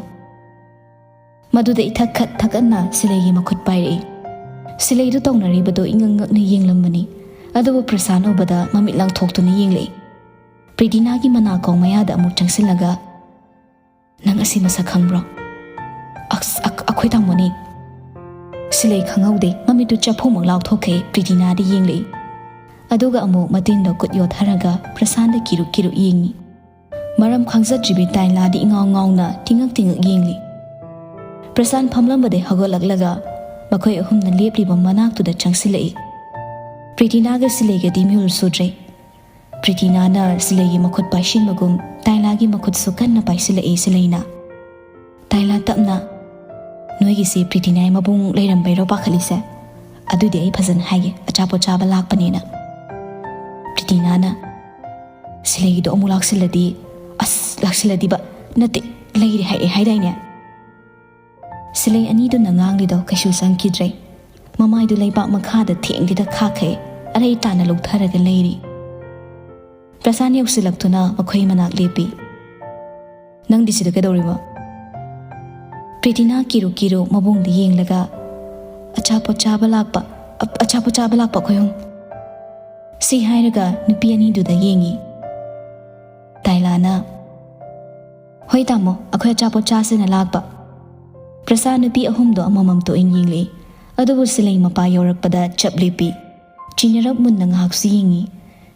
ꯃꯗꯨꯗ ꯏꯊꯛ ꯈꯠ ꯊꯛꯀꯠꯅ ꯁꯤꯂꯩꯒꯤ ꯃꯈꯨꯠ ꯄꯥꯏꯔꯛꯏ꯫ ꯁꯤꯂꯩꯗꯨ ꯇꯧꯅꯔꯤꯕꯗꯨ ꯏꯉꯛ ꯉꯛꯅ ꯌꯦꯡꯂꯝꯕꯅꯤ꯫ ꯑꯗꯨꯕꯨ ꯄ꯭ꯔꯁꯥꯟ ꯎꯕꯗ ꯃꯃꯤꯠ ꯂꯥꯡꯊꯣꯛꯇꯨꯅ ꯌꯦꯡꯂꯛꯏ꯫ ꯄ꯭ꯔꯤꯇꯤꯅꯥꯒꯤ ꯃꯅꯥꯀꯣꯡ ꯃꯌꯥꯗ ꯑꯃꯨꯛ ꯆꯪꯁꯤꯜꯂꯒ, "ꯅꯪ ꯑꯁꯤ ꯃꯁꯛ ꯈꯪꯕ꯭ꯔꯣ?" "ꯑꯁ, ꯑꯛ-, ꯑꯩꯈꯣꯏ ꯇꯥꯃꯣꯅꯤ꯫" ꯁꯤꯂꯩ ꯈꯪꯍꯧꯗꯦ, ꯃꯃꯤꯠꯇꯨ ꯆꯐꯨꯃꯛ ꯂꯥꯎꯊꯣꯛꯈꯩ ꯄ꯭ꯔꯤꯇꯤꯅꯥꯗ ꯌꯦꯡꯂꯛꯏ꯫ ꯑꯗꯨꯒ ꯑꯃꯨꯛ ꯃꯇꯤꯟꯗꯣ ꯀꯨꯠ ꯌꯣꯠꯊꯔꯒ ꯄ꯭ꯔꯁꯥꯟꯗ ꯀꯤꯔꯨꯛ ꯀꯤꯔꯨꯛ ꯌꯦꯡꯉꯤ꯫ ꯃꯔꯝ ꯈꯪꯖꯗ꯭ꯔꯤꯕꯤ ꯇꯥꯏꯂꯥꯗꯤ ꯏꯉꯥꯎ ꯉꯥꯎꯅ ꯇꯤꯉꯛ ꯇꯤꯉꯛ ꯌꯦꯡꯂꯤ꯫ ꯄ꯭ꯔꯁꯥꯟ ꯐꯝꯂꯝꯕꯗꯩ ꯍꯧꯒꯠꯂꯛꯂꯒ ꯃꯈꯣꯏ ꯑꯍꯨꯝꯅ ꯂꯦꯞꯂꯤꯕ ꯃꯅꯥꯛꯇꯨꯗ ꯆꯪꯁꯤꯜꯂꯛꯏ꯫ ꯄ꯭ꯔꯤꯇꯤꯅꯥꯒ ꯁꯤꯂꯩꯒꯗꯤ ꯃꯤꯍꯨꯜ ꯁꯨꯗ꯭ꯔꯦ꯫ ꯄ꯭ꯔꯤꯇꯤꯅꯥꯅ ꯁꯤꯂꯩꯒꯤ ꯃꯈꯨꯠ ꯄꯥꯏꯁꯤꯟꯕꯒꯨꯝ ꯇꯥꯏꯂꯥꯒꯤ ꯃꯈꯨꯠꯁꯨ ꯀꯟꯅ ꯄꯥꯏꯁꯤꯜꯂꯛꯏ ꯁꯤꯂꯩꯅ꯫ ꯇꯥꯏꯂꯥ ꯇꯞꯅ, "ꯅꯣꯏꯒꯤꯁꯦ ꯄ꯭ꯔꯤꯇꯤꯅꯥꯒꯤ ꯃꯕꯨꯡ ꯂꯩꯔꯝꯕꯩꯔꯣ ꯄꯥꯈꯠꯂꯤꯁꯦ? ꯑꯗꯨꯗꯤ ꯑꯩ ꯐꯖꯅ ꯍꯥꯏꯒꯦ, ꯑꯆꯥꯄꯣꯠ ꯆꯥꯕ ꯂꯥꯛꯄꯅꯦꯅ꯫" ꯄ꯭ꯔꯤꯇꯤꯅꯥꯅ, "ꯁꯤꯂꯩꯒꯤꯗꯣ ꯑꯃꯨꯛ ꯂꯥꯛꯁꯤꯜꯂꯗꯤ?" "ꯑꯁ, ꯂꯥꯛꯁꯤꯜꯂꯗꯤꯕ? ꯅꯠꯇꯦ, ꯂꯩꯔꯦ ꯍꯥꯏꯔꯛꯑꯦ ꯍꯥꯏꯗꯥꯏꯅꯦ?" ꯁꯤꯂꯩ ꯑꯅꯤꯗꯨꯅ ꯉꯥꯡꯂꯤꯗꯣ ꯀꯩꯁꯨ ꯆꯪꯈꯤꯗ꯭ꯔꯦ꯫ ꯃꯃꯥꯏꯗꯨ ꯂꯩꯕꯥꯛ ꯃꯈꯥꯗ ꯊꯦꯡꯗꯤꯗ ꯈꯥꯛꯈꯩ ꯑꯔꯩ ꯇꯥꯅ ꯂꯨꯞꯊꯔꯒ ꯂꯩꯔꯤ꯫ ꯄ꯭ꯔꯁꯥꯟ ꯌꯧꯁꯤꯜꯂꯛꯇꯨꯅ ꯃꯈꯣꯏ ꯃꯅꯥꯛ ꯂꯦꯞꯄꯤ꯫ "ꯅꯪꯗꯤ ꯁꯤꯗ ꯀꯩꯗꯧꯔꯤꯕ?" ꯄ꯭ꯔꯤꯇꯤꯅꯥ ꯀꯤꯔꯨ ꯀꯤꯔꯨ ꯃꯕꯨꯡꯗ ꯌꯦꯡꯂꯒ, "ꯑꯆꯥꯄꯣꯠ ꯆꯥꯕ ꯂꯥꯛꯄ, ꯑ-, ꯑꯆꯥꯄꯣꯠ ꯆꯥꯕ ꯂꯥꯛꯄ ꯑꯩꯈꯣꯏ ꯑꯍꯨꯝ꯫" ꯁꯤ ꯍꯥꯏꯔꯒ ꯅꯨꯄꯤ ꯑꯅꯤꯗꯨꯗ ꯌꯦꯡꯉꯤ꯫ ꯇꯥꯏꯂꯥꯅ, "ꯍꯣꯏ ꯇꯥꯃꯣ, ꯑꯩꯈꯣꯏ ꯑꯆꯥꯄꯣꯠ ꯆꯥꯁꯦꯅ ꯂꯥꯛꯄ꯫" ꯄ꯭ꯔꯁꯥꯟ ꯅꯨꯄꯤ ꯑꯍꯨꯝꯗꯣ ꯑꯃꯃꯝꯇ ꯑꯣꯏꯅ ꯌꯦꯡꯂꯛꯏ꯫ ꯑꯗꯨꯕꯨ ꯁꯤꯂꯩ ꯃꯄꯥ ꯌꯧꯔꯛꯄꯗ ꯆꯞ ꯂꯦꯞꯄꯤ꯫ ꯆꯤꯟꯅꯔꯞ ꯃꯨꯟꯅ ꯉꯥꯏꯍꯥꯛꯁꯨ ꯌꯦꯡꯉꯤ꯫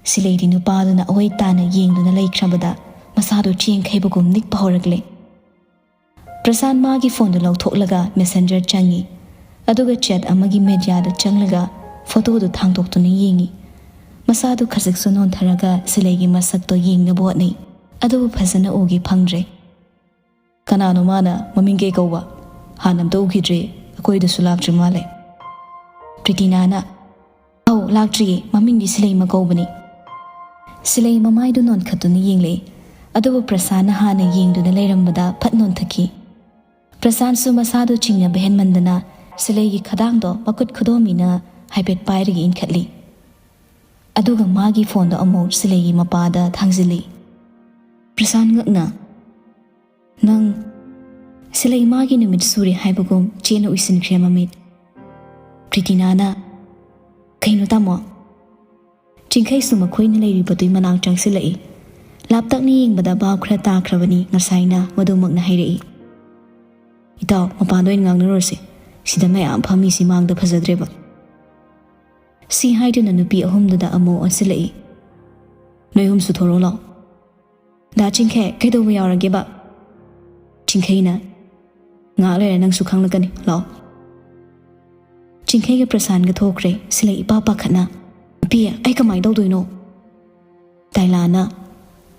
ꯁꯤꯂꯩꯗꯤ ꯅꯨꯄꯥꯗꯨꯅ ꯑꯑꯣꯏ ꯇꯥꯅ ꯌꯦꯡꯗꯨꯅ ꯂꯩꯈ꯭ꯔꯕꯗ ꯃꯁꯥꯗꯨ ꯆꯦꯡꯈꯩꯕꯒꯨꯝ ꯅꯤꯛꯄ ꯍꯧꯔꯛꯂꯦ꯫ ꯄ꯭ꯔꯁꯥꯟ ꯃꯥꯒꯤ ꯐꯣꯟꯗꯨ ꯂꯧꯊꯣꯛꯂꯒ ꯃꯦꯁꯦꯟꯖꯔ ꯆꯪꯉꯤ꯫ ꯑꯗꯨꯒ ꯆꯦꯠ ꯑꯃꯒꯤ ꯃꯦꯗꯤꯌꯥꯗ ꯆꯪꯂꯒ ꯐꯣꯇꯣꯗꯨ ꯊꯥꯡꯗꯣꯛꯇꯨꯅ ꯌꯦꯡꯉꯤ꯫ ꯃꯁꯥꯗꯨ ꯈꯖꯤꯛꯁꯨ ꯅꯣꯟꯊꯔꯒ ꯁꯤꯂꯩꯒꯤ ꯃꯁꯛꯇꯣ ꯌꯦꯡꯅꯕ ꯍꯣꯠꯅꯩ꯫ ꯑꯗꯨꯕꯨ ꯐꯖꯅ ꯎꯒꯦ ꯐꯪꯗ꯭ꯔꯦ꯫ "ꯀꯅꯥꯅꯣ ꯃꯥꯅ? ꯃꯃꯤꯡ ꯀꯩ ꯀꯧꯕ? ꯍꯥꯟꯅ ꯑꯝꯇ ꯎꯈꯤꯗ꯭ꯔꯤ, ꯑꯩꯈꯣꯏꯗꯁꯨ ꯂꯥꯛꯇ꯭ꯔꯤ ꯃꯥꯜꯂꯦ꯫" ꯄ꯭ꯔꯤꯇꯤꯅꯥꯅ, "ꯑꯧ, ꯂꯥꯛꯇ꯭ꯔꯤꯌꯦ, ꯃꯃꯤꯡꯗꯤ ꯁꯤꯂꯩꯃ ꯀꯧꯕꯅꯤ꯫" ꯁꯤꯂꯩ ꯃꯃꯥꯏꯗꯨ ꯅꯣꯟꯈꯠꯇꯨꯅ ꯌꯦꯡꯂꯛꯏ꯫ ꯑꯗꯨꯕꯨ ꯄ꯭ꯔꯁꯥꯟꯅ ꯍꯥꯟꯅ ꯌꯦꯡꯗꯨꯅ ꯂꯩꯔꯝꯕꯗ ꯐꯠ ꯅꯣꯟꯊꯈꯤ꯫ ꯄ꯭ꯔꯁꯥꯟꯁꯨ ꯃꯁꯥꯗꯨ ꯆꯤꯡꯅꯕ ꯍꯦꯟꯃꯟꯗꯅ ꯁꯤꯂꯩꯒꯤ ꯈꯗꯥꯡꯗꯣ ꯃꯈꯨꯠ ꯈꯨꯗꯣꯝꯕꯤꯅ ꯍꯥꯏꯐꯦꯠ ꯄꯥꯏꯔꯒ ꯏꯟꯈꯠꯂꯤ꯫ ꯑꯗꯨꯒ ꯃꯥꯒꯤ ꯐꯣꯟꯗꯣ ꯑꯃꯨꯛ ꯁꯤꯂꯩꯒꯤ ꯃꯄꯥꯗ ꯊꯥꯡꯖꯤꯜꯂꯤ꯫ ꯄ꯭ꯔꯁꯥꯟ ꯉꯛꯅ, "ꯅꯪ ꯁꯤꯂꯩ ꯃꯥꯒꯤ ꯅꯨꯃꯤꯠ ꯁꯨꯔꯦ ꯍꯥꯏꯕꯒꯨꯝ ꯆꯦꯅ ꯎꯏꯁꯤꯟꯈ꯭ꯔꯦ ꯃꯃꯤꯠ꯫" ꯄ꯭ꯔꯤꯇꯤꯅꯥꯅ, "ꯀꯩꯅꯣ ꯇꯥꯃꯣ?" ꯆꯤꯡꯈꯩꯁꯨ ꯃꯈꯣꯏꯅ ꯂꯩꯔꯤꯕꯗꯨꯒꯤ ꯃꯅꯥꯛ ꯆꯪꯁꯤꯜꯂꯛꯏ꯫ ꯂꯥꯞꯇꯛꯅ ꯌꯦꯡꯕꯗ ꯚꯥꯞ ꯈꯔ ꯇꯥꯈ꯭ꯔꯕꯅꯤ ꯉꯁꯥꯏꯅ ꯃꯗꯨꯃꯛꯅ ꯍꯥꯏꯔꯛꯏ꯫ "ꯏꯇꯥꯎ, ꯃꯄꯥꯟꯗ ꯑꯣꯏꯅ ꯉꯥꯡꯅꯔꯨꯔꯁꯤ꯫ ꯁꯤꯗ ꯃꯌꯥꯝ ꯐꯝꯃꯤꯁꯤ ꯃꯥꯡꯗ ꯐꯖꯗ꯭ꯔꯦꯕ꯫" ꯁꯤ ꯍꯥꯏꯗꯨꯅ ꯅꯨꯄꯤ ꯑꯍꯨꯝꯗꯨꯗ ꯑꯃꯨꯛ ꯑꯣꯟꯁꯤꯜꯂꯛꯏ꯫ "ꯅꯣꯏ ꯑꯍꯨꯝꯁꯨ ꯊꯣꯔꯛꯑꯣ ꯂꯥꯎ꯫" "ꯗꯥ ꯆꯤꯡꯈꯩ, ꯀꯩꯗꯧꯕ ꯌꯥꯎꯔꯒꯦꯕ?" ꯆꯤꯡꯈꯩꯅ, "ꯉꯥꯏꯍꯥꯛ ꯂꯩꯔ ꯅꯪꯁꯨ ꯈꯪꯂꯛꯀꯅꯤ, ꯂꯥꯛꯑꯣ꯫" ꯆꯤꯡꯈꯩꯒ ꯄ꯭ꯔꯁꯥꯟꯒ ꯊꯣꯛꯈ꯭ꯔꯦ꯫ ꯁꯤꯂꯩ ꯏꯄꯥ ꯄꯥꯈꯠꯅ, "ꯅꯨꯄꯤ, ꯑꯩ ꯀꯃꯥꯏꯅ ꯇꯧꯗꯣꯏꯅꯣ?" ꯇꯥꯏꯂꯥꯅ,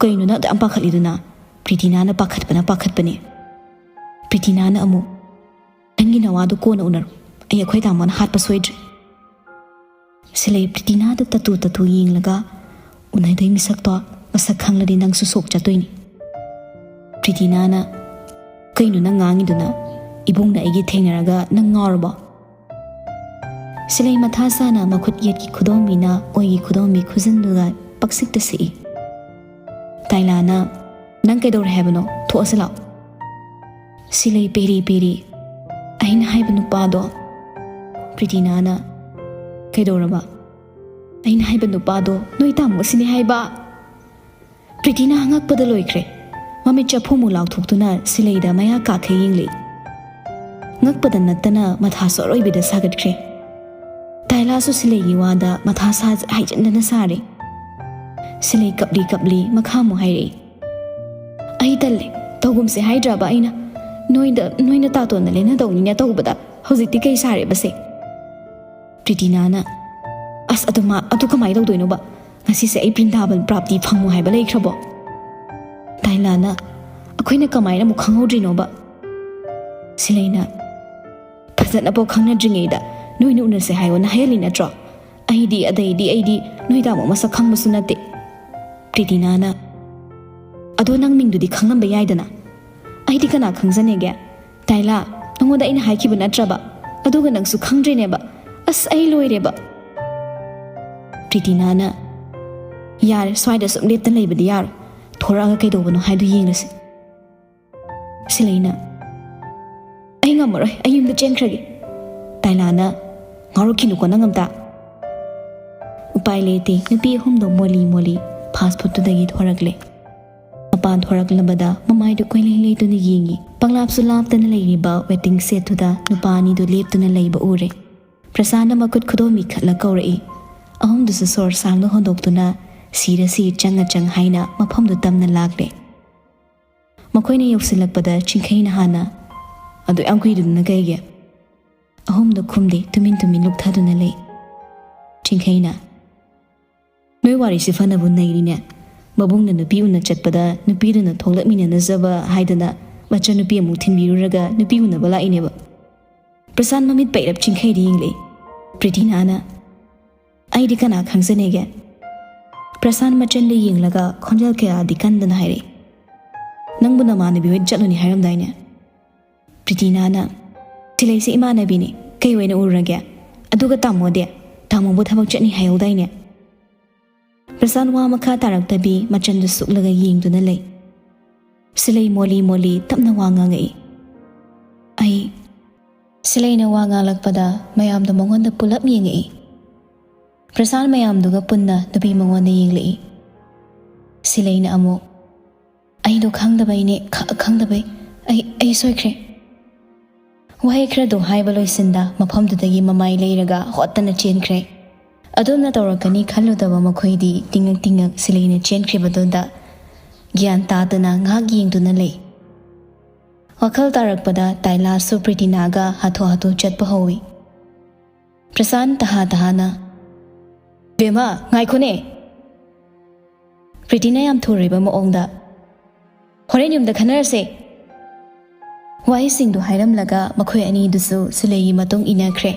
"ꯀꯩꯅꯣ ꯅꯪ ꯑꯗꯨꯛ ꯌꯥꯝ ꯄꯥꯈꯠꯂꯤꯗꯨꯅ?" ꯄ꯭ꯔꯤꯇꯤꯅꯥꯅ ꯄꯥꯈꯠꯄꯅ ꯄꯥꯈꯠꯄꯅꯦ꯫ ꯄ꯭ꯔꯤꯇꯤꯅꯥꯅ ꯑꯃꯨꯛ, "ꯅꯪꯒꯤ ꯅꯋꯥꯗꯨ ꯀꯣꯟꯅ ꯎꯅꯔꯣ, ꯑꯩ ꯑꯩꯈꯣꯏ ꯇꯥꯃꯣꯅ ꯍꯥꯠꯄ ꯁꯣꯏꯗ꯭ꯔꯦ꯫" ꯁꯤꯂꯩ ꯄ꯭ꯔꯤꯇꯤꯅꯥꯗ ꯇꯠꯇꯨ ꯇꯠꯇꯨ ꯌꯦꯡꯂꯒ, "ꯎꯅꯗꯣꯏ ꯃꯤꯁꯛꯇꯣ ꯃꯁꯛ ꯈꯪꯂꯗꯤ ꯅꯪꯁꯨ ꯁꯣꯛ ꯆꯠꯇꯣꯏꯅꯤ꯫" ꯄ꯭ꯔꯤꯇꯤꯅꯥꯅ, "ꯀꯩꯅꯣ ꯅꯪ ꯉꯥꯡꯉꯤꯗꯨꯅ? ꯏꯕꯨꯡꯅ ꯑꯩꯒꯤ ꯊꯦꯡꯅꯔꯒ ꯅꯪ ꯉꯥꯎꯔꯕꯣ?" ꯁꯤꯂꯩ ꯃꯊꯥ ꯁꯥꯅ ꯃꯈꯨꯠ ꯌꯦꯠꯀꯤ ꯈꯨꯗꯣꯝꯕꯤꯅ ꯑꯣꯏꯒꯤ ꯈꯨꯗꯣꯝꯕꯤ ꯈꯨꯖꯤꯟꯗꯨꯗ ꯄꯛꯁꯤꯛꯇ ꯁꯤꯛꯏ꯫ ꯇꯥꯏꯂꯥꯅ, "ꯅꯪ ꯀꯩꯗꯧꯔꯦ ꯍꯥꯏꯕꯅꯣ? ꯊꯣꯛꯑꯁꯤ ꯂꯥꯛꯑꯣ꯫" ꯁꯤꯂꯩ ꯄꯦꯔꯤ ꯄꯦꯔꯤ, "ꯑꯩꯅ ꯍꯥꯏꯕ ꯅꯨꯄꯥꯗꯣ꯫" ꯄ꯭ꯔꯤꯇꯤꯅꯥꯅ, "ꯀꯩꯗꯧꯔꯕ?" "ꯑꯩꯅ ꯍꯥꯏꯕ ꯅꯨꯄꯥꯗꯣ ꯅꯣꯏ ꯇꯥꯃꯣꯁꯤꯅꯦ ꯍꯥꯏꯕ!" ꯄ꯭ꯔꯤꯇꯤꯅꯥ ꯉꯛꯄꯗ ꯂꯣꯏꯈ꯭ꯔꯦ꯫ ꯃꯃꯤꯠ ꯆꯐꯨꯃꯨꯛ ꯂꯥꯎꯊꯣꯛꯇꯨꯅ ꯁꯤꯂꯩꯗ ꯃꯌꯥ ꯀꯥꯈꯩ ꯌꯦꯡꯂꯤ꯫ ꯉꯛꯄꯗ ꯅꯠꯇꯅ ꯃꯊꯥꯁꯨ ꯑꯔꯣꯏꯕꯤꯗ ꯁꯥꯒꯠꯈ꯭ꯔꯦ꯫ ꯇꯥꯏꯂꯥꯁꯨ ꯁꯤꯂꯩꯒꯤ ꯋꯥꯗ ꯃꯊꯥ ꯁꯥ-, ꯍꯥꯏꯖꯤꯟꯗꯅ ꯁꯥꯔꯦ꯫ ꯁꯤꯂꯩ ꯀꯞꯂꯤ ꯀꯞꯂꯤ ꯃꯈꯥ ꯑꯃꯨꯛ ꯍꯥꯏꯔꯛꯏ꯫ "ꯑꯩ ꯇꯜꯂꯦ, ꯇꯧꯒꯨꯝꯁꯦ ꯍꯥꯏꯗ꯭ꯔꯕ ꯑꯩꯅ? ꯅꯣꯏꯗ, ꯅꯣꯏꯅ ꯇꯥꯇꯣꯟꯗ ꯂꯦꯟꯅꯗꯧꯅꯤꯅ ꯇꯧꯕꯗ ꯍꯧꯖꯤꯛꯇꯤ ꯀꯩ ꯁꯥꯔꯦꯕꯁꯦ?" ꯄ꯭ꯔꯤꯇꯤꯅꯥꯅ, "ꯑꯁ, ꯑꯗꯨ ꯃꯥ, ꯑꯗꯨ ꯀꯃꯥꯏꯅ ꯇꯧꯗꯣꯏꯅꯣꯕ? ꯉꯁꯤꯁꯦ ꯑꯩ ꯕ꯭ꯔꯤꯟꯗꯥꯕꯟ ꯄ꯭ꯔꯥꯞꯇꯤ ꯐꯪꯉꯨ ꯍꯥꯏꯕ ꯂꯩꯈ꯭ꯔꯕꯣ?" ꯇꯥꯏꯂꯥꯅ, "ꯑꯩꯈꯣꯏꯅ ꯀꯃꯥꯏꯅ ꯑꯃꯨꯛ ꯈꯪꯍꯧꯗ꯭ꯔꯤꯅꯣꯕ?" ꯁꯤꯂꯩꯅ, "ꯐꯖꯅꯐꯥꯎ ꯈꯪꯅꯗ꯭ꯔꯤꯉꯩꯗ ꯅꯣꯏꯅ ꯎꯅꯁꯦ ꯍꯥꯏꯌꯣꯅ ꯍꯥꯏꯍꯜꯂꯤ ꯅꯠꯇ꯭ꯔꯣ? ꯑꯩꯗꯤ, ꯑꯗꯩꯗꯤ ꯑꯩꯗꯤ ꯅꯣꯏ ꯇꯥꯃꯣ ꯃꯁꯛ ꯈꯪꯕꯁꯨ ꯅꯠꯇꯦ꯫" ꯄ꯭ꯔꯤꯇꯤꯅꯥꯅ, ꯑꯗꯣ ꯅꯪ ꯃꯤꯡꯗꯨꯗꯤ ꯈꯪꯂꯝꯕ ꯌꯥꯏꯗꯅ꯫ ꯑꯩꯗꯤ ꯀꯅꯥ ꯈꯪꯖꯅꯦꯒꯦ? ꯇꯥꯏꯂꯥ, ꯅꯉꯣꯟꯗ ꯑꯩꯅ ꯍꯥꯏꯈꯤꯕ ꯅꯠꯇ꯭ꯔꯕ? ꯑꯗꯨꯒ ꯅꯪꯁꯨ ꯈꯪꯗ꯭ꯔꯤꯅꯦꯕ꯫ ꯑꯁ, ꯑꯩ ꯂꯣꯏꯔꯦꯕ꯫ ꯄ꯭ꯔꯤꯇꯤꯅꯥꯅ, "ꯌꯥꯔꯦ, ꯁ꯭ꯋꯥꯏꯗ ꯁꯨꯝ ꯂꯦꯞꯇꯅ ꯂꯩꯕꯗꯤ ꯌꯥꯔꯣꯏ꯫ ꯊꯣꯔꯛꯑꯒ ꯀꯩꯗꯧꯕꯅꯣ ꯍꯥꯏꯗꯨ ꯌꯦꯡꯂꯁꯤ꯫" ꯁꯤꯂꯩꯅ, "ꯑꯩ ꯉꯝꯃꯔꯣꯏ, ꯑꯩ ꯌꯨꯝꯗ ꯆꯦꯟꯈ꯭ꯔꯒꯦ꯫" ꯇꯥꯏꯂꯥꯅ, "ꯉꯥꯎꯔꯛꯈꯤꯅꯨꯀꯣ ꯅꯪ ꯑꯝꯇ꯫" ꯎꯄꯥꯏ ꯂꯩꯇꯦ, ꯅꯨꯄꯤ ꯑꯍꯨꯝꯗꯣ ꯃꯣꯂꯤ ꯃꯣꯂꯤ ꯐꯥꯁ ꯐꯨꯗꯇꯨꯗꯒꯤ ꯊꯣꯔꯛꯂꯦ꯫ ꯃꯄꯥꯟ ꯊꯣꯔꯛꯂꯕꯗ ꯃꯃꯥꯏꯗꯨ ꯀꯣꯏꯂꯩ ꯂꯩꯇꯨꯅ ꯌꯦꯡꯏ꯫ ꯄꯪꯂꯥꯞꯁꯨ ꯂꯥꯞꯇꯅ ꯂꯩꯔꯤꯕ ꯋꯦꯇꯤꯡ ꯁꯦꯠꯇꯨꯗ ꯅꯨꯄꯥ ꯑꯅꯤꯗꯨ ꯂꯦꯞꯇꯨꯅ ꯂꯩꯕ ꯎꯔꯦ꯫ ꯄ꯭ꯔꯁꯥꯟꯅ ꯃꯈꯨꯠ ꯈꯨꯗꯣꯝꯕꯤ ꯈꯠꯂ ꯀꯧꯔꯛꯏ꯫ ꯑꯍꯨꯝꯗꯨꯁꯨ ꯁꯣꯔ ꯁꯥꯡꯅ ꯍꯣꯟꯗꯣꯛꯇꯨꯅ, "ꯁꯤꯔ ꯁꯤ, ꯆꯪꯉ ꯆꯪ" ꯍꯥꯏꯅ ꯃꯐꯝꯗꯨ ꯇꯝꯅ ꯂꯥꯛꯂꯦ꯫ ꯃꯈꯣꯏꯅ ꯌꯧꯁꯤꯜꯂꯛꯄꯗ ꯆꯤꯡꯈꯩꯅ ꯍꯥꯟꯅ, "ꯑꯗꯨ ꯌꯥꯝ ꯀꯨꯏꯗꯨꯅ ꯀꯩꯒꯤ?" ꯑꯍꯨꯝꯗꯨ ꯈꯨꯝꯗꯦ, ꯇꯨꯃꯤꯟ ꯇꯨꯃꯤꯟ ꯂꯨꯞꯊꯗꯨꯅ ꯂꯩ꯫ ꯆꯤꯡꯈꯩꯅ, "ꯅꯣꯏ ꯋꯥꯔꯤꯁꯤ ꯐꯅꯕꯨ ꯅꯩꯔꯤꯅꯦ꯫ ꯃꯕꯨꯡꯅ ꯅꯨꯄꯤ ꯎꯅ ꯆꯠꯄꯗ ꯅꯨꯄꯤꯗꯨꯅ ꯊꯣꯛꯂꯛꯃꯤꯟꯅꯅꯖꯕ ꯍꯥꯏꯗꯅ ꯃꯆꯟꯅꯨꯄꯤ ꯑꯃꯨꯛ ꯊꯤꯟꯕꯤꯔꯨꯔꯒ ꯅꯨꯄꯤ ꯎꯅꯕ ꯂꯥꯛꯏꯅꯦꯕ꯫" ꯄ꯭ꯔꯁꯥꯟ ꯃꯃꯤꯠ ꯄꯩꯔꯞ ꯆꯤꯡꯈꯩꯗ ꯌꯦꯡꯂꯛꯏ꯫ ꯄ꯭ꯔꯤꯇꯤꯅꯥꯅ, "ꯑꯩꯗꯤ ꯀꯅꯥ ꯈꯪꯖꯅꯦꯒꯦ?" ꯄ꯭ꯔꯁꯥꯟ ꯃꯆꯟꯗ ꯌꯦꯡꯂꯒ ꯈꯣꯟꯖꯦꯜ ꯀꯌꯥꯗꯤ ꯀꯟꯗꯅ ꯍꯥꯏꯔꯛꯏ, "ꯅꯪꯕꯨ ꯅꯃꯥꯟꯅꯕꯤ ꯍꯣꯏ ꯆꯠꯂꯨꯅꯤ ꯍꯥꯏꯔꯝꯗꯥꯏꯅꯦ?" ꯄ꯭ꯔꯤꯇꯤꯅꯥꯅ, "ꯁꯤꯂꯩꯁꯦ ꯏꯃꯥꯟꯅꯕꯤꯅꯤ, ꯀꯩ ꯑꯣꯏꯅ ꯎꯔꯒꯦ? ꯑꯗꯨꯒ ꯇꯥꯃꯣꯗꯤ? ꯇꯥꯃꯣꯕꯨ ꯊꯕꯛ ꯆꯠꯅꯤ ꯍꯥꯏꯍꯧꯗꯥꯏꯅꯦ?" ꯄ꯭ꯔꯁꯥꯟ ꯋꯥ ꯃꯈꯥ ꯇꯥꯔꯛꯇꯕꯤ ꯃꯆꯟꯗꯨ ꯁꯨꯛꯂꯒ ꯌꯦꯡꯗꯨꯅ ꯂꯩ꯫ ꯁꯤꯂꯩ ꯃꯣꯂꯤ ꯃꯣꯂꯤ ꯇꯞꯅ ꯋꯥ ꯉꯥꯡꯉꯛꯏ꯫ "ꯑꯩ..." ꯁꯤꯂꯩꯅ ꯋꯥ ꯉꯥꯡꯂꯛꯄꯗ ꯃꯌꯥꯝꯗꯣ ꯃꯉꯣꯟꯗ ꯄꯨꯂꯞ ꯌꯦꯡꯉꯛꯏ꯫ ꯄ꯭ꯔꯁꯥꯟ ꯃꯌꯥꯝꯗꯨꯒ ꯄꯨꯟꯅ ꯅꯨꯄꯤ ꯃꯉꯣꯟꯗ ꯌꯦꯡꯂꯛꯏ꯫ ꯁꯤꯂꯩꯅ ꯑꯃꯨꯛ, "ꯑꯩꯗꯣ ꯈꯪꯗꯕꯩꯅꯦ, ꯈ-, ꯈꯪꯗꯕꯩ꯫ ꯑꯩ, ꯑꯩ ꯁꯣꯏꯈ꯭ꯔꯦ꯫" ꯋꯥꯍꯩ ꯈꯔꯗꯨ ꯍꯥꯏꯕ ꯂꯣꯏꯁꯤꯟꯗ ꯃꯐꯝꯗꯨꯗꯒꯤ ꯃꯃꯥꯏ ꯂꯩꯔꯒ ꯍꯣꯠꯇꯅ ꯆꯦꯟꯈ꯭ꯔꯦ꯫ ꯑꯗꯨꯝꯅ ꯇꯧꯔꯛꯀꯅꯤ ꯈꯜꯂꯨꯗꯕ ꯃꯈꯣꯏꯗꯤ ꯇꯤꯡꯉꯛ ꯇꯤꯡꯉꯛ ꯁꯤꯂꯩꯅ ꯆꯦꯟꯈ꯭ꯔꯤꯕꯗꯨꯗ ꯒ꯭ꯌꯥꯟ ꯇꯥꯗꯅ ꯉꯥꯏꯍꯥꯛ ꯌꯦꯡꯗꯨꯅ ꯂꯩ꯫ ꯋꯥꯈꯜ ꯇꯥꯔꯛꯄꯗ ꯇꯥꯏꯂꯥꯁꯨ ꯄ꯭ꯔꯤꯇꯤꯅꯥꯒ ꯍꯥꯊꯨ ꯍꯥꯊꯨ ꯆꯠꯄ ꯍꯧꯏ꯫ ꯄ꯭ꯔꯁꯥꯟ ꯇꯍꯥ ꯇꯍꯥꯅ, "ꯕꯦꯝꯃ, ꯉꯥꯏꯈꯣꯅꯦ!" ꯄ꯭ꯔꯤꯇꯤꯅ ꯌꯥꯝ ꯊꯨꯔꯤꯕ ꯃꯑꯣꯡꯗ, "ꯍꯣꯔꯦꯟ ꯌꯨꯝꯗ ꯈꯟꯅꯔꯁꯦ!" ꯋꯥꯍꯩꯁꯤꯡꯗꯨ ꯍꯥꯏꯔꯝꯂꯒ ꯃꯈꯣꯏ ꯑꯅꯤꯗꯨꯁꯨ ꯁꯤꯂꯩꯒꯤ ꯃꯇꯨꯡ ꯏꯟꯅꯈ꯭ꯔꯦ꯫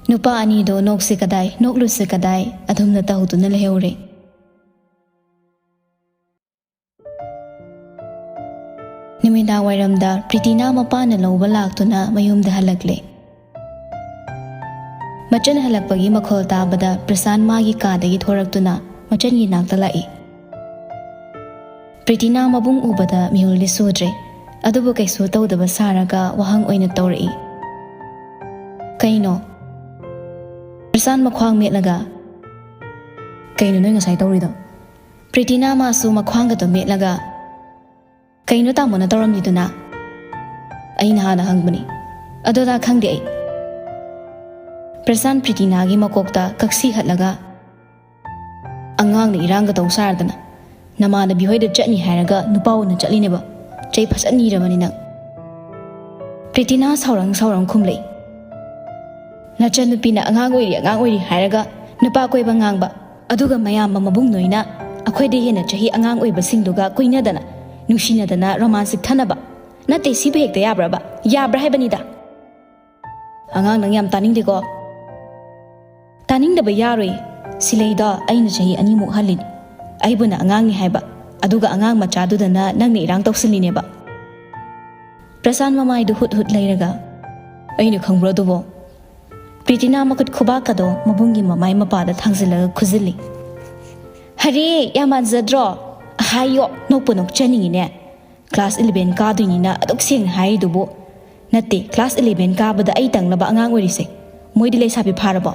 ꯅꯨꯄꯥ ꯑꯅꯤꯗꯣ ꯅꯣꯛꯁꯤ ꯀꯗꯥꯏ, ꯅꯣꯛꯂꯨꯁꯤ ꯀꯗꯥꯏ ꯑꯗꯨꯝꯅ ꯇꯧꯗꯨꯅ ꯂꯩꯍꯧꯔꯦ꯫ ꯅꯨꯃꯤꯗꯥꯡꯋꯥꯏꯔꯝꯗ ꯄ꯭ꯔꯤꯇꯤꯅꯥ ꯃꯄꯥꯅ ꯂꯧꯕ ꯂꯥꯛꯇꯨꯅ ꯃꯌꯨꯝꯗ ꯍꯜꯂꯛꯂꯦ꯫ ꯃꯆꯟ ꯍꯜꯂꯛꯄꯒꯤ ꯃꯈꯣꯜ ꯇꯥꯕꯗ ꯄ꯭ꯔꯁꯥꯟ ꯃꯥꯒꯤ ꯀꯥꯗꯒꯤ ꯊꯣꯔꯛꯇꯨꯅ ꯃꯆꯟꯒꯤ ꯅꯥꯛꯇ ꯂꯥꯛꯏ꯫ ꯄ꯭ꯔꯤꯇꯤꯅꯥ ꯃꯕꯨꯡ ꯎꯕꯗ ꯃꯤꯍꯨꯜꯗꯤ ꯁꯨꯗ꯭ꯔꯦ, ꯑꯗꯨꯕꯨ ꯀꯩꯁꯨ ꯇꯧꯗꯕ ꯁꯥꯔꯒ ꯋꯥꯍꯪ ꯑꯣꯏꯅ ꯇꯧꯔꯛꯏ꯫ "ꯀꯩꯅꯣ?" ꯄ꯭ꯔꯁꯥꯟ ꯃꯈ꯭ꯋꯥꯡ ꯃꯦꯠꯂꯒ, "ꯀꯩꯅꯣ ꯅꯣꯏ ꯉꯁꯥꯏ ꯇꯧꯔꯤꯗꯣ?" ꯄ꯭ꯔꯤꯇꯤꯅꯥ ꯃꯥꯁꯨ ꯃꯈ꯭ꯋꯥꯡꯒꯗꯣ ꯃꯦꯠꯂꯒ, "ꯀꯩꯅꯣ ꯇꯥꯃꯣꯅ ꯇꯧꯔꯝꯃꯤꯗꯨꯅ?" "ꯑꯩꯅ ꯍꯥꯟꯅ ꯍꯪꯕꯅꯤ, ꯑꯗꯨꯗ ꯈꯪꯗꯦ ꯑꯩ꯫" ꯄ꯭ꯔꯁꯥꯟ ꯄ꯭ꯔꯤꯇꯤꯅꯥꯒꯤ ꯃꯀꯣꯛꯇ ꯀꯛꯁꯤ ꯍꯠꯂꯒ, "ꯑꯉꯥꯡꯅ ꯏꯔꯥꯡꯒ ꯇꯧ ꯁꯥꯔꯗꯅ, ꯅꯃꯥꯟꯅꯕꯤ ꯍꯣꯏꯗ ꯆꯠꯅꯤ ꯍꯥꯏꯔꯒ ꯅꯨꯄꯥ ꯎꯅ ꯆꯠꯂꯤꯅꯦꯕ, ꯆꯩ ꯐꯖꯅ ꯅꯤꯔꯕꯅꯤ ꯅꯪ꯫" ꯄ꯭ꯔꯤꯇꯤꯅꯥ ꯁꯥꯎꯔꯪ ꯁꯥꯎꯔꯪ ꯈꯨꯝꯂꯛꯏ꯫ "ꯅꯆꯟꯅꯨꯄꯤꯅ ꯑꯉꯥꯡ ꯑꯣꯏꯔꯤ, ꯑꯉꯥꯡ ꯑꯣꯏꯔꯤ ꯍꯥꯏꯔꯒ ꯅꯨꯄꯥ ꯀꯣꯏꯕ ꯉꯥꯡꯕ, ꯑꯗꯨꯒ ꯃꯌꯥꯝꯕ ꯃꯕꯨꯡ ꯅꯣꯏꯅ ꯑꯩꯈꯣꯏꯗ ꯍꯦꯟꯅ ꯆꯍꯤ ꯑꯉꯥꯡ ꯑꯣꯏꯕꯁꯤꯡꯗꯨꯒ ꯀꯣꯏꯅꯗꯅ, ꯅꯨꯡꯁꯤꯅꯗꯅ, ꯔꯣꯃꯥꯟ ꯁꯤꯛꯊꯅꯕ꯫ ꯅꯠꯇꯦ, ꯁꯤꯕꯨ ꯍꯦꯛꯇ ꯌꯥꯕ꯭ꯔꯕ? ꯌꯥꯕ꯭ꯔꯥ ꯍꯥꯏꯕꯅꯤꯗ?" "ꯑꯉꯥꯡ, ꯅꯪ ꯌꯥꯝ ꯇꯥꯅꯤꯡꯗꯦꯀꯣ?" "ꯇꯥꯅꯤꯡꯗꯕ ꯌꯥꯔꯣꯏ꯫ ꯁꯤꯂꯩꯗꯣ ꯑꯩꯅ ꯆꯍꯤ ꯑꯅꯤꯃꯨꯛ ꯍꯜꯂꯤꯅꯤ꯫ ꯑꯩꯕꯨꯅ ꯑꯉꯥꯡꯅꯤ ꯍꯥꯏꯕ, ꯑꯗꯨꯒ ꯑꯉꯥꯡ ꯃꯆꯥꯗꯨꯗꯅ ꯅꯪꯅ ꯏꯔꯥꯡ ꯇꯧꯁꯤꯜꯂꯤꯅꯦꯕ꯫" ꯄ꯭ꯔꯁꯥꯟ ꯃꯃꯥꯏꯗꯨ ꯍꯨꯠ ꯍꯨꯠ ꯂꯩꯔꯒ, "ꯑꯩꯅ ꯈꯪꯕ꯭ꯔꯣ ꯑꯗꯨꯕꯣ?" ꯄ꯭ꯔꯤꯇꯤꯅꯥ ꯃꯈꯨꯠ ꯈꯨꯕꯥꯛꯀꯗꯣ ꯃꯕꯨꯡꯒꯤ ꯃꯃꯥꯏ ꯃꯄꯥꯗ ꯊꯥꯡꯖꯤꯜꯂꯒ ꯈꯨꯖꯤꯜꯂꯤ꯫ "ꯍꯔꯦ, ꯌꯥꯝ ꯃꯥꯟꯖꯗ꯭ꯔꯣ? ꯍꯥꯏꯌꯣ, ꯅꯣꯛꯄꯨ ꯅꯣꯛꯆꯅꯤꯡꯉꯤꯅꯦ꯫ ꯀ꯭ꯂꯥꯁ ꯏꯂꯦꯚꯦꯟ ꯀꯥꯗꯣꯏꯅꯤꯅ ꯑꯗꯨꯛ ꯁꯦꯡꯅ ꯍꯥꯏꯔꯤꯗꯨꯕꯨ꯫ ꯅꯠꯇꯦ, ꯀ꯭ꯂꯥꯁ ꯏꯂꯦꯚꯦꯟ ꯀꯥꯕꯗ ꯑꯩ ꯇꯪꯂꯕ ꯑꯉꯥꯡ ꯑꯣꯏꯔꯤꯁꯦ? ꯃꯣꯏꯗꯤ ꯂꯩꯁꯥꯕꯤ ꯐꯥꯔꯕꯣ?"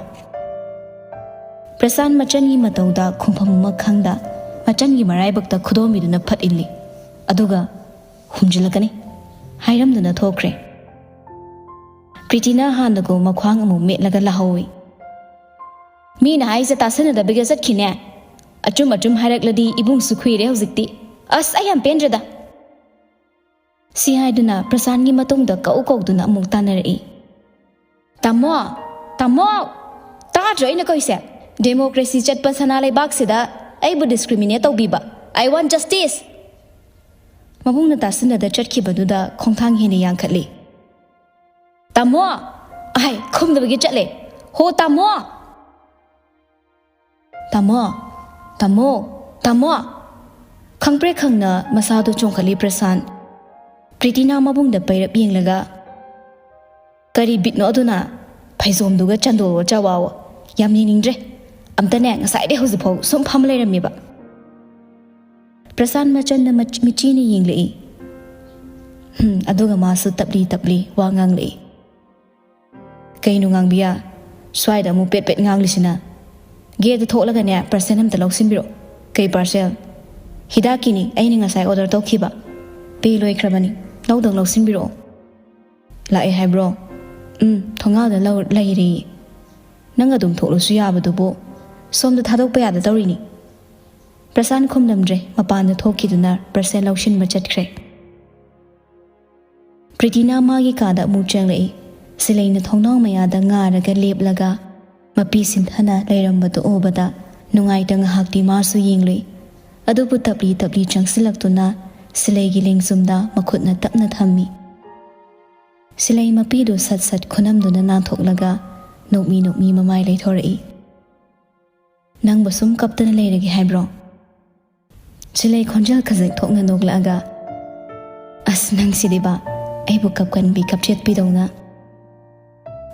ꯄ꯭ꯔꯁꯥꯟ ꯃꯆꯟꯒꯤ ꯃꯇꯧꯗ ꯈꯨꯝꯐꯝ ꯑꯃ ꯈꯪꯗ, ꯃꯆꯟꯒꯤ ꯃꯔꯥꯏꯕꯛꯇ ꯈꯨꯗꯣꯝꯕꯤꯗꯨꯅ ꯐꯠ ꯏꯜꯂꯤ꯫ ꯑꯗꯨꯒ, "ꯍꯨꯝꯖꯤꯜꯂꯛꯀꯅꯤ" ꯍꯥꯏꯔꯝꯗꯨꯅ ꯊꯣꯛꯈ꯭ꯔꯦ꯫ ꯄ꯭ꯔꯤꯇꯤꯅꯥ ꯍꯥꯟꯅꯒꯨꯝ ꯃꯈ꯭ꯋꯥꯡ ꯑꯃꯨꯛ ꯃꯦꯠꯂꯒ ꯂꯥꯍꯧꯏ꯫ "ꯃꯤꯅ ꯍꯥꯏꯁꯦ ꯇꯥꯁꯟꯅꯗꯕꯤꯒ ꯆꯠꯈꯤꯅꯦ꯫ ꯑꯆꯨꯝ ꯑꯆꯨꯝ ꯍꯥꯏꯔꯛꯂꯗꯤ ꯏꯕꯨꯡꯁꯨ ꯈꯨꯏꯔꯦ ꯍꯧꯖꯤꯛꯇꯤ꯫ ꯑꯁ, ꯑꯩ ꯌꯥꯝ ꯄꯦꯟꯗ꯭ꯔꯦꯗ꯫" ꯁꯤ ꯍꯥꯏꯗꯨꯅ ꯄ꯭ꯔꯁꯥꯟꯒꯤ ꯃꯇꯨꯡꯗ ꯀꯧ ꯀꯧꯗꯨꯅ ꯑꯃꯨꯛ ꯇꯥꯟꯅꯔꯛꯏ꯫ "ꯇꯥꯃꯣ! ꯇꯥꯃꯣ! ꯇꯥꯗ꯭ꯔꯣ ꯑꯩꯅ ꯀꯧꯏꯁꯦ? ꯗꯦꯃꯣꯀ꯭ꯔꯦꯁꯤ ꯆꯠꯄ ꯁꯅꯥ ꯂꯩꯕꯥꯛꯁꯤꯗ ꯑꯩꯕꯨ ꯗꯤꯁꯀ꯭ꯔꯤꯃꯤꯅꯦꯠ ꯇꯧꯕꯤꯕ꯫ I want justice!" ꯃꯕꯨꯡꯅ ꯇꯥꯁꯤꯟꯅꯗ ꯆꯠꯈꯤꯕꯗꯨꯗ ꯈꯣꯡꯊꯥꯡ ꯍꯦꯟꯅ ꯌꯥꯡꯈꯠꯂꯤ꯫ "ꯇꯥꯃꯣ!" ꯑꯍꯥꯏ, ꯈꯨꯝꯗꯕꯒꯤ ꯆꯠꯂꯦ꯫ "ꯍꯣ ꯇꯥꯃꯣ!" "ꯇꯥꯃꯣ! ꯇꯥꯃꯣ! ꯇꯥꯃꯣ!" ꯈꯪꯄ꯭ꯔꯦꯛ ꯈꯪꯅ ꯃꯁꯥꯗꯨ ꯆꯣꯡꯈꯠꯂꯤ ꯄ꯭ꯔꯁꯥꯟ꯫ ꯄ꯭ꯔꯤꯇꯤꯅꯥ ꯃꯕꯨꯡꯗ ꯄꯩꯔꯞ ꯌꯦꯡꯂꯒ, "ꯀꯔꯤ ꯕꯤꯠꯅꯣ ꯑꯗꯨꯅ? ꯐꯩꯖꯣꯝꯗꯨꯒ ꯆꯟꯗꯣꯜꯒ ꯆꯋꯥꯋꯣ꯫ ꯌꯥꯝ ꯌꯦꯡꯅꯤꯡꯗ꯭ꯔꯦ꯫ ꯑꯝꯇꯅꯦ, ꯉꯁꯥꯏꯗꯩ ꯍꯧꯖꯤꯛꯐꯥꯎ ꯁꯨꯝ ꯐꯝ ꯂꯩꯔꯝꯃꯤꯕ?" ꯄ꯭ꯔꯁꯥꯟ ꯃꯆꯟꯅ ꯃꯆ-, ꯃꯤꯆꯤꯅ ꯌꯦꯡꯂꯛꯏ꯫ ꯍꯝ, ꯑꯗꯨꯒ ꯃꯥꯁꯨ ꯇꯞꯂꯤ ꯇꯞꯂꯤ ꯋꯥ ꯉꯥꯡꯂꯛꯏ꯫ "ꯀꯩꯅꯣ ꯉꯥꯡꯕꯤꯌꯥ? ꯁ꯭ꯋꯥꯏꯗ ꯑꯃꯨꯛ ꯄꯦꯠ ꯄꯦꯠ ꯉꯥꯡꯂꯤꯁꯤꯅ?" "ꯒꯦꯠꯇ ꯊꯣꯛꯂꯒꯅꯦ, ꯄꯥꯔꯁꯦꯜ ꯑꯝꯇ ꯂꯧꯁꯤꯟꯕꯤꯔꯛꯑꯣ꯫ ꯀꯩ ꯄꯥꯔꯁꯦꯜ?" "ꯍꯤꯗꯥꯛꯀꯤꯅꯤ, ꯑꯩꯅ ꯉꯁꯥꯏ ꯑꯣꯔꯗꯔ ꯇꯧꯈꯤꯕ꯫ ꯄꯦ ꯂꯣꯏꯈ꯭ꯔꯕꯅꯤ, ꯂꯧꯗꯪ ꯂꯧꯁꯤꯟꯕꯤꯔꯛꯑꯣ꯫" "ꯂꯥꯛꯑꯦ ꯍꯥꯏꯕ꯭ꯔꯣ?" "ꯎꯝ, ꯊꯣꯡꯒꯥꯜꯗ ꯂꯧ-, ꯂꯩꯔꯦꯌꯦ꯫ ꯅꯪ ꯑꯗꯨꯝ ꯊꯣꯛꯂꯁꯨ ꯌꯥꯕꯗꯨꯕꯨ, ꯁꯣꯝꯗ ꯊꯥꯗꯣꯛꯄ ꯌꯥꯗ ꯇꯧꯔꯤꯅꯤ꯫" ꯄ꯭ꯔꯁꯥꯟ ꯈꯨꯝꯂꯝꯗ꯭ꯔꯦ, ꯃꯄꯥꯟꯗ ꯊꯣꯛꯈꯤꯗꯨꯅ ꯄꯥꯔꯁꯦꯜ ꯂꯧꯁꯤꯟꯕ ꯆꯠꯈ꯭ꯔꯦ꯫ ꯄ꯭ꯔꯤꯇꯤꯅꯥ ꯃꯥꯒꯤ ꯀꯥꯗ ꯑꯃꯨꯛ ꯆꯪꯂꯛꯏ꯫ ꯁꯤꯂꯩꯅ ꯊꯣꯡꯅꯥꯎ ꯃꯌꯥꯗ ꯉꯥꯔꯒ ꯂꯦꯞꯂꯒ ꯃꯄꯤ ꯁꯤꯟꯊꯅ ꯂꯩꯔꯝꯕꯗꯨ ꯎꯕꯗ ꯅꯨꯡꯉꯥꯏꯇ ꯉꯥꯏꯍꯥꯛꯇꯤ ꯃꯥꯁꯨ ꯌꯦꯡꯂꯨꯏ꯫ ꯑꯗꯨꯕꯨ ꯇꯞꯂꯤ ꯇꯞꯂꯤ ꯆꯪꯁꯤꯜꯂꯛꯇꯨꯅ ꯁꯤꯂꯩꯒꯤ ꯂꯦꯡꯖꯨꯝꯗ ꯃꯈꯨꯠꯅ ꯇꯞꯅ ꯊꯝꯃꯤ꯫ ꯁꯤꯂꯩ ꯃꯄꯤꯗꯨ ꯁꯠ ꯁꯠ ꯈꯨꯅꯝꯗꯨꯅ ꯅꯥꯟꯊꯣꯛꯂꯒ ꯅꯣꯛꯃꯤ ꯅꯣꯛꯃꯤ ꯃꯃꯥꯏ ꯂꯩꯊꯣꯔꯛꯏ꯫ "ꯅꯪꯕꯨ ꯁꯨꯝ ꯀꯞꯇꯅ ꯂꯩꯔꯒꯦ ꯍꯥꯏꯕ꯭ꯔꯣ?" ꯁꯤꯂꯩ ꯈꯣꯟꯖꯦꯜ ꯈꯖꯤꯛ ꯊꯣꯛꯅ ꯅꯣꯛꯂꯛꯑꯒ, "ꯑꯁ, ꯅꯪꯁꯤꯗꯤꯕ, ꯑꯩꯕꯨ ꯀꯞꯀꯟꯕꯤ ꯀꯞꯆꯦꯠꯄꯤꯗꯧꯅ꯫"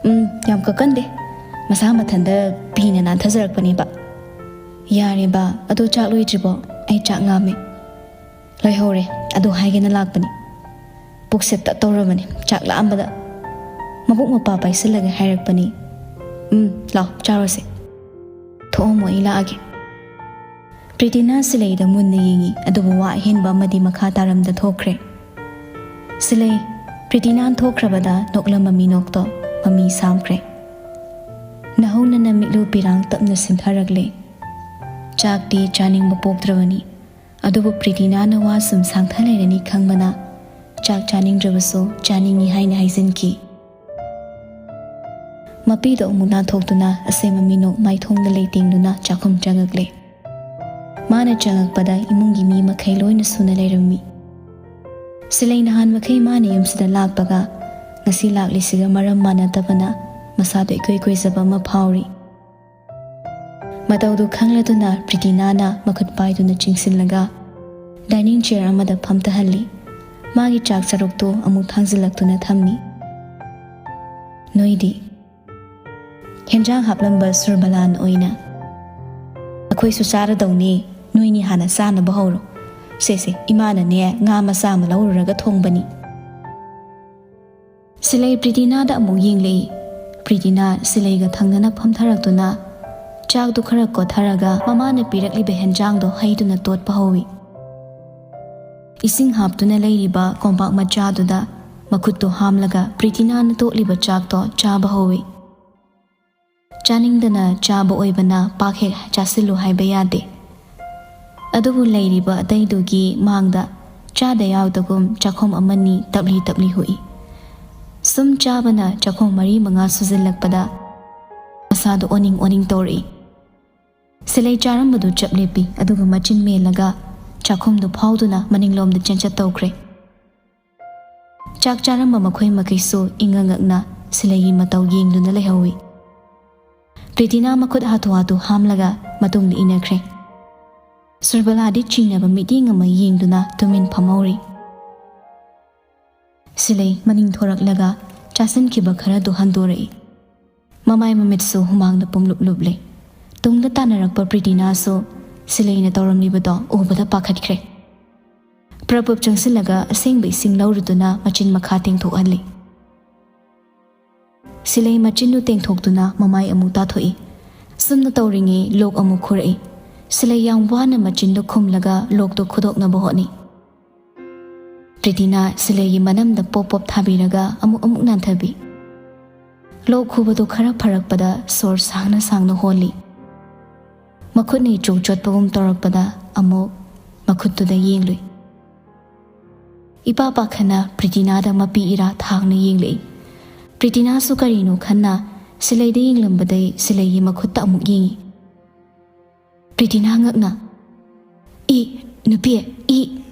"ꯎꯝ, ꯌꯥꯝ ꯀꯞꯀꯟꯗꯦ꯫ ꯃꯁꯥ ꯃꯊꯟꯇ ꯄꯤꯅ ꯅꯥꯟꯊꯖꯔꯛꯄꯅꯦꯕ꯫" "ꯌꯥꯔꯦꯕ, ꯑꯗꯣ ꯆꯥꯛ ꯂꯣꯏꯗ꯭ꯔꯤꯕꯣ? ꯑꯩ ꯆꯥꯛ ꯂꯥꯝꯃꯦ꯫" "ꯂꯣꯏꯍꯧꯔꯦ, ꯑꯗꯨ ꯍꯥꯏꯒꯦꯅ ꯂꯥꯛꯄꯅꯤ꯫" ꯄꯨꯛꯁꯦ ꯇꯠ ꯇꯧꯔꯕꯅꯤ ꯆꯥꯛ ꯂꯥꯝꯕꯗ꯫ ꯃꯕꯨꯛ ꯃꯄꯥ ꯄꯥꯏꯁꯤꯜꯂꯒ ꯍꯥꯏꯔꯛꯄꯅꯤ, "ꯎꯝ, ꯂꯥꯎ, ꯆꯥꯔꯣꯁꯦ꯫ ꯊꯣꯛꯑꯝꯃꯣ, ꯑꯩ ꯂꯥꯛꯑꯒꯦ꯫" ꯄ꯭ꯔꯤꯇꯤꯅꯥ ꯁꯤꯂꯩꯗ ꯃꯨꯟꯅ ꯌꯦꯡꯉꯤ, ꯑꯗꯨꯕꯨ ꯋꯥ ꯑꯍꯦꯟꯕ ꯑꯃꯗꯤ ꯃꯈꯥ ꯇꯥꯔꯝꯗ ꯊꯣꯛꯈ꯭ꯔꯦ꯫ ꯁꯤꯂꯩ, ꯄ꯭ꯔꯤꯇꯤꯅꯥ ꯊꯣꯛꯈ꯭ꯔꯕꯗ ꯅꯣꯛꯂꯝꯕ ꯃꯤꯅꯣꯛꯇꯣ ꯃꯃꯤ ꯁꯥꯝꯈ꯭ꯔꯦ꯫ ꯅꯍꯧꯅꯅ ꯃꯤꯠꯂꯨ ꯄꯤꯔꯥꯡ ꯇꯞꯅ ꯁꯤꯟꯊꯔꯛꯂꯦ꯫ ꯆꯥꯛꯇꯤ ꯆꯥꯅꯤꯡꯕ ꯄꯣꯛꯇ꯭ꯔꯕꯅꯤ꯫ ꯑꯗꯨꯕꯨ ꯄ꯭ꯔꯤꯇꯤꯅꯥꯅ ꯋꯥ ꯁꯨꯝ ꯁꯥꯡꯊ ꯂꯩꯔꯅꯤ ꯈꯪꯕꯅ ꯆꯥꯛ ꯆꯥꯅꯤꯡꯗ꯭ꯔꯕꯁꯨ ꯆꯥꯅꯤꯡꯏ ꯍꯥꯏꯅ ꯍꯥꯏꯖꯤꯟꯈꯤ꯫ ꯃꯄꯤꯗꯣ ꯑꯃꯨꯛ ꯅꯥꯟꯊꯣꯛꯇꯨꯅ ꯑꯁꯦꯝꯕ ꯃꯤꯅꯣꯛ ꯃꯥꯏꯊꯣꯡꯗ ꯂꯩꯇꯦꯡꯗꯨꯅ ꯆꯥꯛꯈꯨꯝ ꯆꯪꯉꯛꯂꯦ꯫ ꯃꯥꯅ ꯆꯪꯉꯛꯄꯗ ꯏꯃꯨꯡꯒꯤ ꯃꯤ ꯃꯈꯩ ꯂꯣꯏꯅ ꯁꯨꯅ ꯂꯩꯔꯝꯃꯤ꯫ ꯁꯤꯂꯩ ꯅꯍꯥꯟ ꯃꯈꯩ ꯃꯥꯅ ꯌꯨꯝꯁꯤꯗ ꯂꯥꯛꯄꯒ ꯉꯁꯤ ꯂꯥꯛꯂꯤꯁꯤꯒ ꯃꯔꯝ ꯃꯥꯟꯅꯗꯕꯅ ꯃꯁꯥꯗꯣ ꯏꯀꯨꯏ ꯀꯨꯏꯖꯕ ꯑꯃ ꯐꯥꯎꯔꯤ꯫ ꯃꯇꯧꯗꯨ ꯈꯪꯂꯗꯨꯅ ꯄ꯭ꯔꯤꯇꯤꯅꯥꯅ ꯃꯈꯨꯠ ꯄꯥꯏꯗꯨꯅ ꯆꯤꯡꯁꯤꯜꯂꯒ ꯗꯥꯏꯅꯤꯡ ꯆꯤꯌꯔ ꯑꯃꯗ ꯐꯝꯊꯍꯜꯂꯤ꯫ ꯃꯥꯒꯤ ꯆꯥꯛ ꯆꯔꯨꯛꯇꯨ ꯑꯃꯨꯛ ꯊꯥꯡꯖꯤꯜꯂꯛꯇꯨꯅ ꯊꯝꯃꯤ꯫ "ꯅꯣꯏꯗꯤ?" ꯍꯦꯟꯖꯥꯡ ꯍꯥꯞꯂꯝꯕ ꯁꯨꯔꯕꯂꯥꯟ ꯑꯣꯏꯅ, "ꯑꯩꯈꯣꯏꯁꯨ ꯆꯥꯔꯗꯧꯅꯦ, ꯅꯣꯏꯅꯤ ꯍꯥꯟꯅ ꯆꯥꯅꯕ ꯍꯧꯔꯣ꯫ ꯁꯦ ꯁꯦ, ꯏꯃꯥꯅꯅꯦ ꯉꯥ ꯃꯆꯥ ꯑꯃ ꯂꯧꯔꯨꯔꯒ ꯊꯣꯡꯕꯅꯤ"꯫ ꯁꯤꯂꯩ ꯄ꯭ꯔꯤꯇꯤꯅꯥꯗ ꯑꯃꯨꯛ ꯌꯦꯡꯂꯛꯏ꯫ ꯄ꯭ꯔꯤꯇꯤꯅꯥ ꯁꯤꯂꯩꯒ ꯊꯪꯅꯅ ꯐꯝꯊꯔꯛꯇꯨꯅ ꯆꯥꯛꯇꯨ ꯈꯔ ꯀꯣꯠꯊꯔꯒ ꯃꯃꯥꯅ ꯄꯤꯔꯛꯂꯤꯕ ꯍꯦꯟꯖꯥꯡꯗꯣ ꯍꯩꯗꯨꯅ ꯇꯣꯠꯄ ꯍꯧꯏ꯫ ꯏꯁꯤꯡ ꯍꯥꯞꯇꯨꯅ ꯂꯩꯔꯤꯕ ꯀꯣꯝꯄꯥꯛ ꯃꯆꯥꯗꯨꯗ ꯃꯈꯨꯠꯇꯨ ꯍꯥꯝꯂꯒ ꯄ꯭ꯔꯤꯇꯤꯅꯥꯅ ꯇꯣꯠꯂꯤꯕ ꯆꯥꯛꯇꯣ ꯆꯥꯕ ꯍꯧꯏ꯫ ꯆꯥꯅꯤꯡꯗꯅ ꯆꯥꯕ ꯑꯣꯏꯕꯅ ꯄꯥꯛ ꯍꯦꯛ ꯆꯥꯁꯤꯜꯂꯨ ꯍꯥꯏꯕ ꯌꯥꯗꯦ꯫ ꯑꯗꯨꯕꯨ ꯂꯩꯔꯤꯕ ꯑꯇꯩꯗꯨꯒꯤ ꯃꯥꯡꯗ ꯆꯥꯗ ꯌꯥꯎꯗꯒꯨꯝ ꯆꯥꯛꯈꯣꯝ ꯑꯃꯅꯤ ꯇꯞꯂꯤ ꯇꯞꯂꯤ ꯍꯨꯏ꯫ ꯁꯨꯝ ꯆꯥꯕꯅ ꯆꯥꯛꯈꯣꯝ ꯃꯔꯤ ꯃꯉꯥ ꯁꯨꯖꯤꯜꯂꯛꯄꯗ ꯃꯁꯥꯗꯣ ꯑꯣꯅꯤꯡ ꯑꯣꯅꯤꯡ ꯇꯧꯔꯛꯏ꯫ ꯁꯤꯂꯩ ꯆꯥꯔꯝꯕꯗꯨ ꯆꯞ ꯂꯦꯞꯄꯤ, ꯑꯗꯨꯒ ꯃꯆꯤꯟ ꯃꯦꯜꯂꯒ ꯆꯥꯛꯈꯨꯝꯗꯨ ꯐꯥꯎꯗꯨꯅ ꯃꯅꯤꯡꯂꯣꯝꯗ ꯆꯦꯟꯆꯠ ꯇꯧꯈ꯭ꯔꯦ꯫ ꯆꯥꯛ ꯆꯥꯔꯝꯕ ꯃꯈꯣꯏ ꯃꯈꯩꯁꯨ ꯏꯉꯛ ꯉꯛꯅ ꯁꯤꯂꯩꯒꯤ ꯃꯇꯧ ꯌꯦꯡꯗꯨꯅ ꯂꯩꯍꯧꯏ꯫ ꯄ꯭ꯔꯤꯇꯤꯅꯥ ꯃꯈꯨꯠ ꯍꯥꯊꯨ ꯍꯥꯊꯨ ꯍꯥꯝꯂꯒ ꯃꯇꯨꯡꯗ ꯏꯟꯅꯈ꯭ꯔꯦ꯫ ꯁꯨꯔꯕꯂꯥꯗꯤ ꯆꯤꯡꯅꯕ ꯃꯤꯠꯌꯦꯡ ꯑꯃ ꯌꯦꯡꯗꯨꯅ ꯇꯨꯃꯤꯟ ꯐꯝꯍꯧꯔꯤ꯫ ꯁꯤꯂꯩ ꯃꯅꯤꯡ ꯊꯣꯔꯛꯂꯒ ꯆꯥꯁꯤꯟꯈꯤꯕ ꯈꯔꯗꯨ ꯍꯟꯗꯣꯔꯛꯏ꯫ ꯃꯃꯥꯏ ꯃꯃꯤꯠꯁꯨ ꯍꯨꯃꯥꯡꯅ ꯄꯨꯝꯂꯨꯞ ꯂꯨꯞꯂꯦ꯫ ꯇꯨꯡꯗ ꯇꯥꯟꯅꯔꯛꯄ ꯄ꯭ꯔꯤꯇꯤꯅꯥꯁꯨ ꯁꯤꯂꯩꯅ ꯇꯧꯔꯝꯂꯤꯕꯗꯣ ꯎꯕꯗ ꯄꯥꯈꯠꯈ꯭ꯔꯦ꯫ ꯄ꯭ꯔꯞ ꯄ꯭ꯔꯞ ꯆꯪꯁꯤꯜꯂꯒ ꯑꯁꯦꯡꯕ ꯏꯁꯤꯡ ꯂꯧꯔꯨꯗꯨꯅ ꯃꯆꯤꯟ ꯃꯈꯥ ꯇꯦꯡꯊꯣꯛꯍꯜꯂꯤ꯫ ꯁꯤꯂꯩ ꯃꯆꯤꯟꯗꯨ ꯇꯦꯡꯊꯣꯛꯇꯨꯅ ꯃꯃꯥꯏ ꯑꯃꯨꯛ ꯇꯥꯊꯣꯛꯏ꯫ ꯁꯨꯝꯅ ꯇꯧꯔꯤꯉꯩ ꯂꯣꯛ ꯑꯃꯨꯛ ꯈꯨꯔꯛꯏ꯫ ꯁꯤꯂꯩ ꯌꯥꯝ ꯋꯥꯅ ꯃꯆꯤꯟꯗꯨ ꯈꯨꯝꯂꯒ ꯂꯣꯛꯇꯨ ꯈꯨꯗꯣꯛꯅꯕ ꯍꯣꯠꯅꯩ꯫ ꯄ꯭ꯔꯤꯇꯤꯅꯥ ꯁꯤꯂꯩꯒꯤ ꯃꯅꯝꯗ ꯄꯣꯞ ꯄꯣꯞ ꯊꯥꯕꯤꯔꯒ ꯑꯃꯨꯛ ꯑꯃꯨꯛ ꯅꯥꯟꯊꯕꯤ꯫ ꯂꯣꯛ ꯈꯨꯕꯗꯨ ꯈꯔ ꯐꯔꯛꯄꯗ ꯁꯣꯔ ꯁꯥꯡꯅ ꯁꯥꯡꯅ ꯍꯣꯜꯂꯤ꯫ ꯃꯈꯨꯠꯅ ꯏꯆꯨ ꯆꯣꯠꯄꯒꯨꯝ ꯇꯧꯔꯛꯄꯗ ꯑꯃꯨꯛ ꯃꯈꯨꯠꯇꯨꯗ ꯌꯦꯡꯂꯨꯏ꯫ ꯏꯄꯥ ꯄꯥꯈꯠꯅ ꯄ꯭ꯔꯤꯇꯤꯅꯥꯗ ꯃꯄꯤ ꯏꯔꯥ ꯊꯥꯡꯅ ꯌꯦꯡꯂꯛꯏ꯫ ꯄ꯭ꯔꯤꯇꯤꯅꯥꯁꯨ ꯀꯔꯤꯅꯣ ꯈꯟꯅ ꯁꯤꯂꯩꯗ ꯌꯦꯡꯂꯝꯕꯗꯩ ꯁꯤꯂꯩꯒꯤ ꯃꯈꯨꯠꯇ ꯑꯃꯨꯛ ꯌꯦꯡꯏ꯫ ꯄ꯭ꯔꯤꯇꯤꯅꯥ ꯉꯛꯅ, "ꯏ, ꯅꯨꯄꯤ, ꯏ!"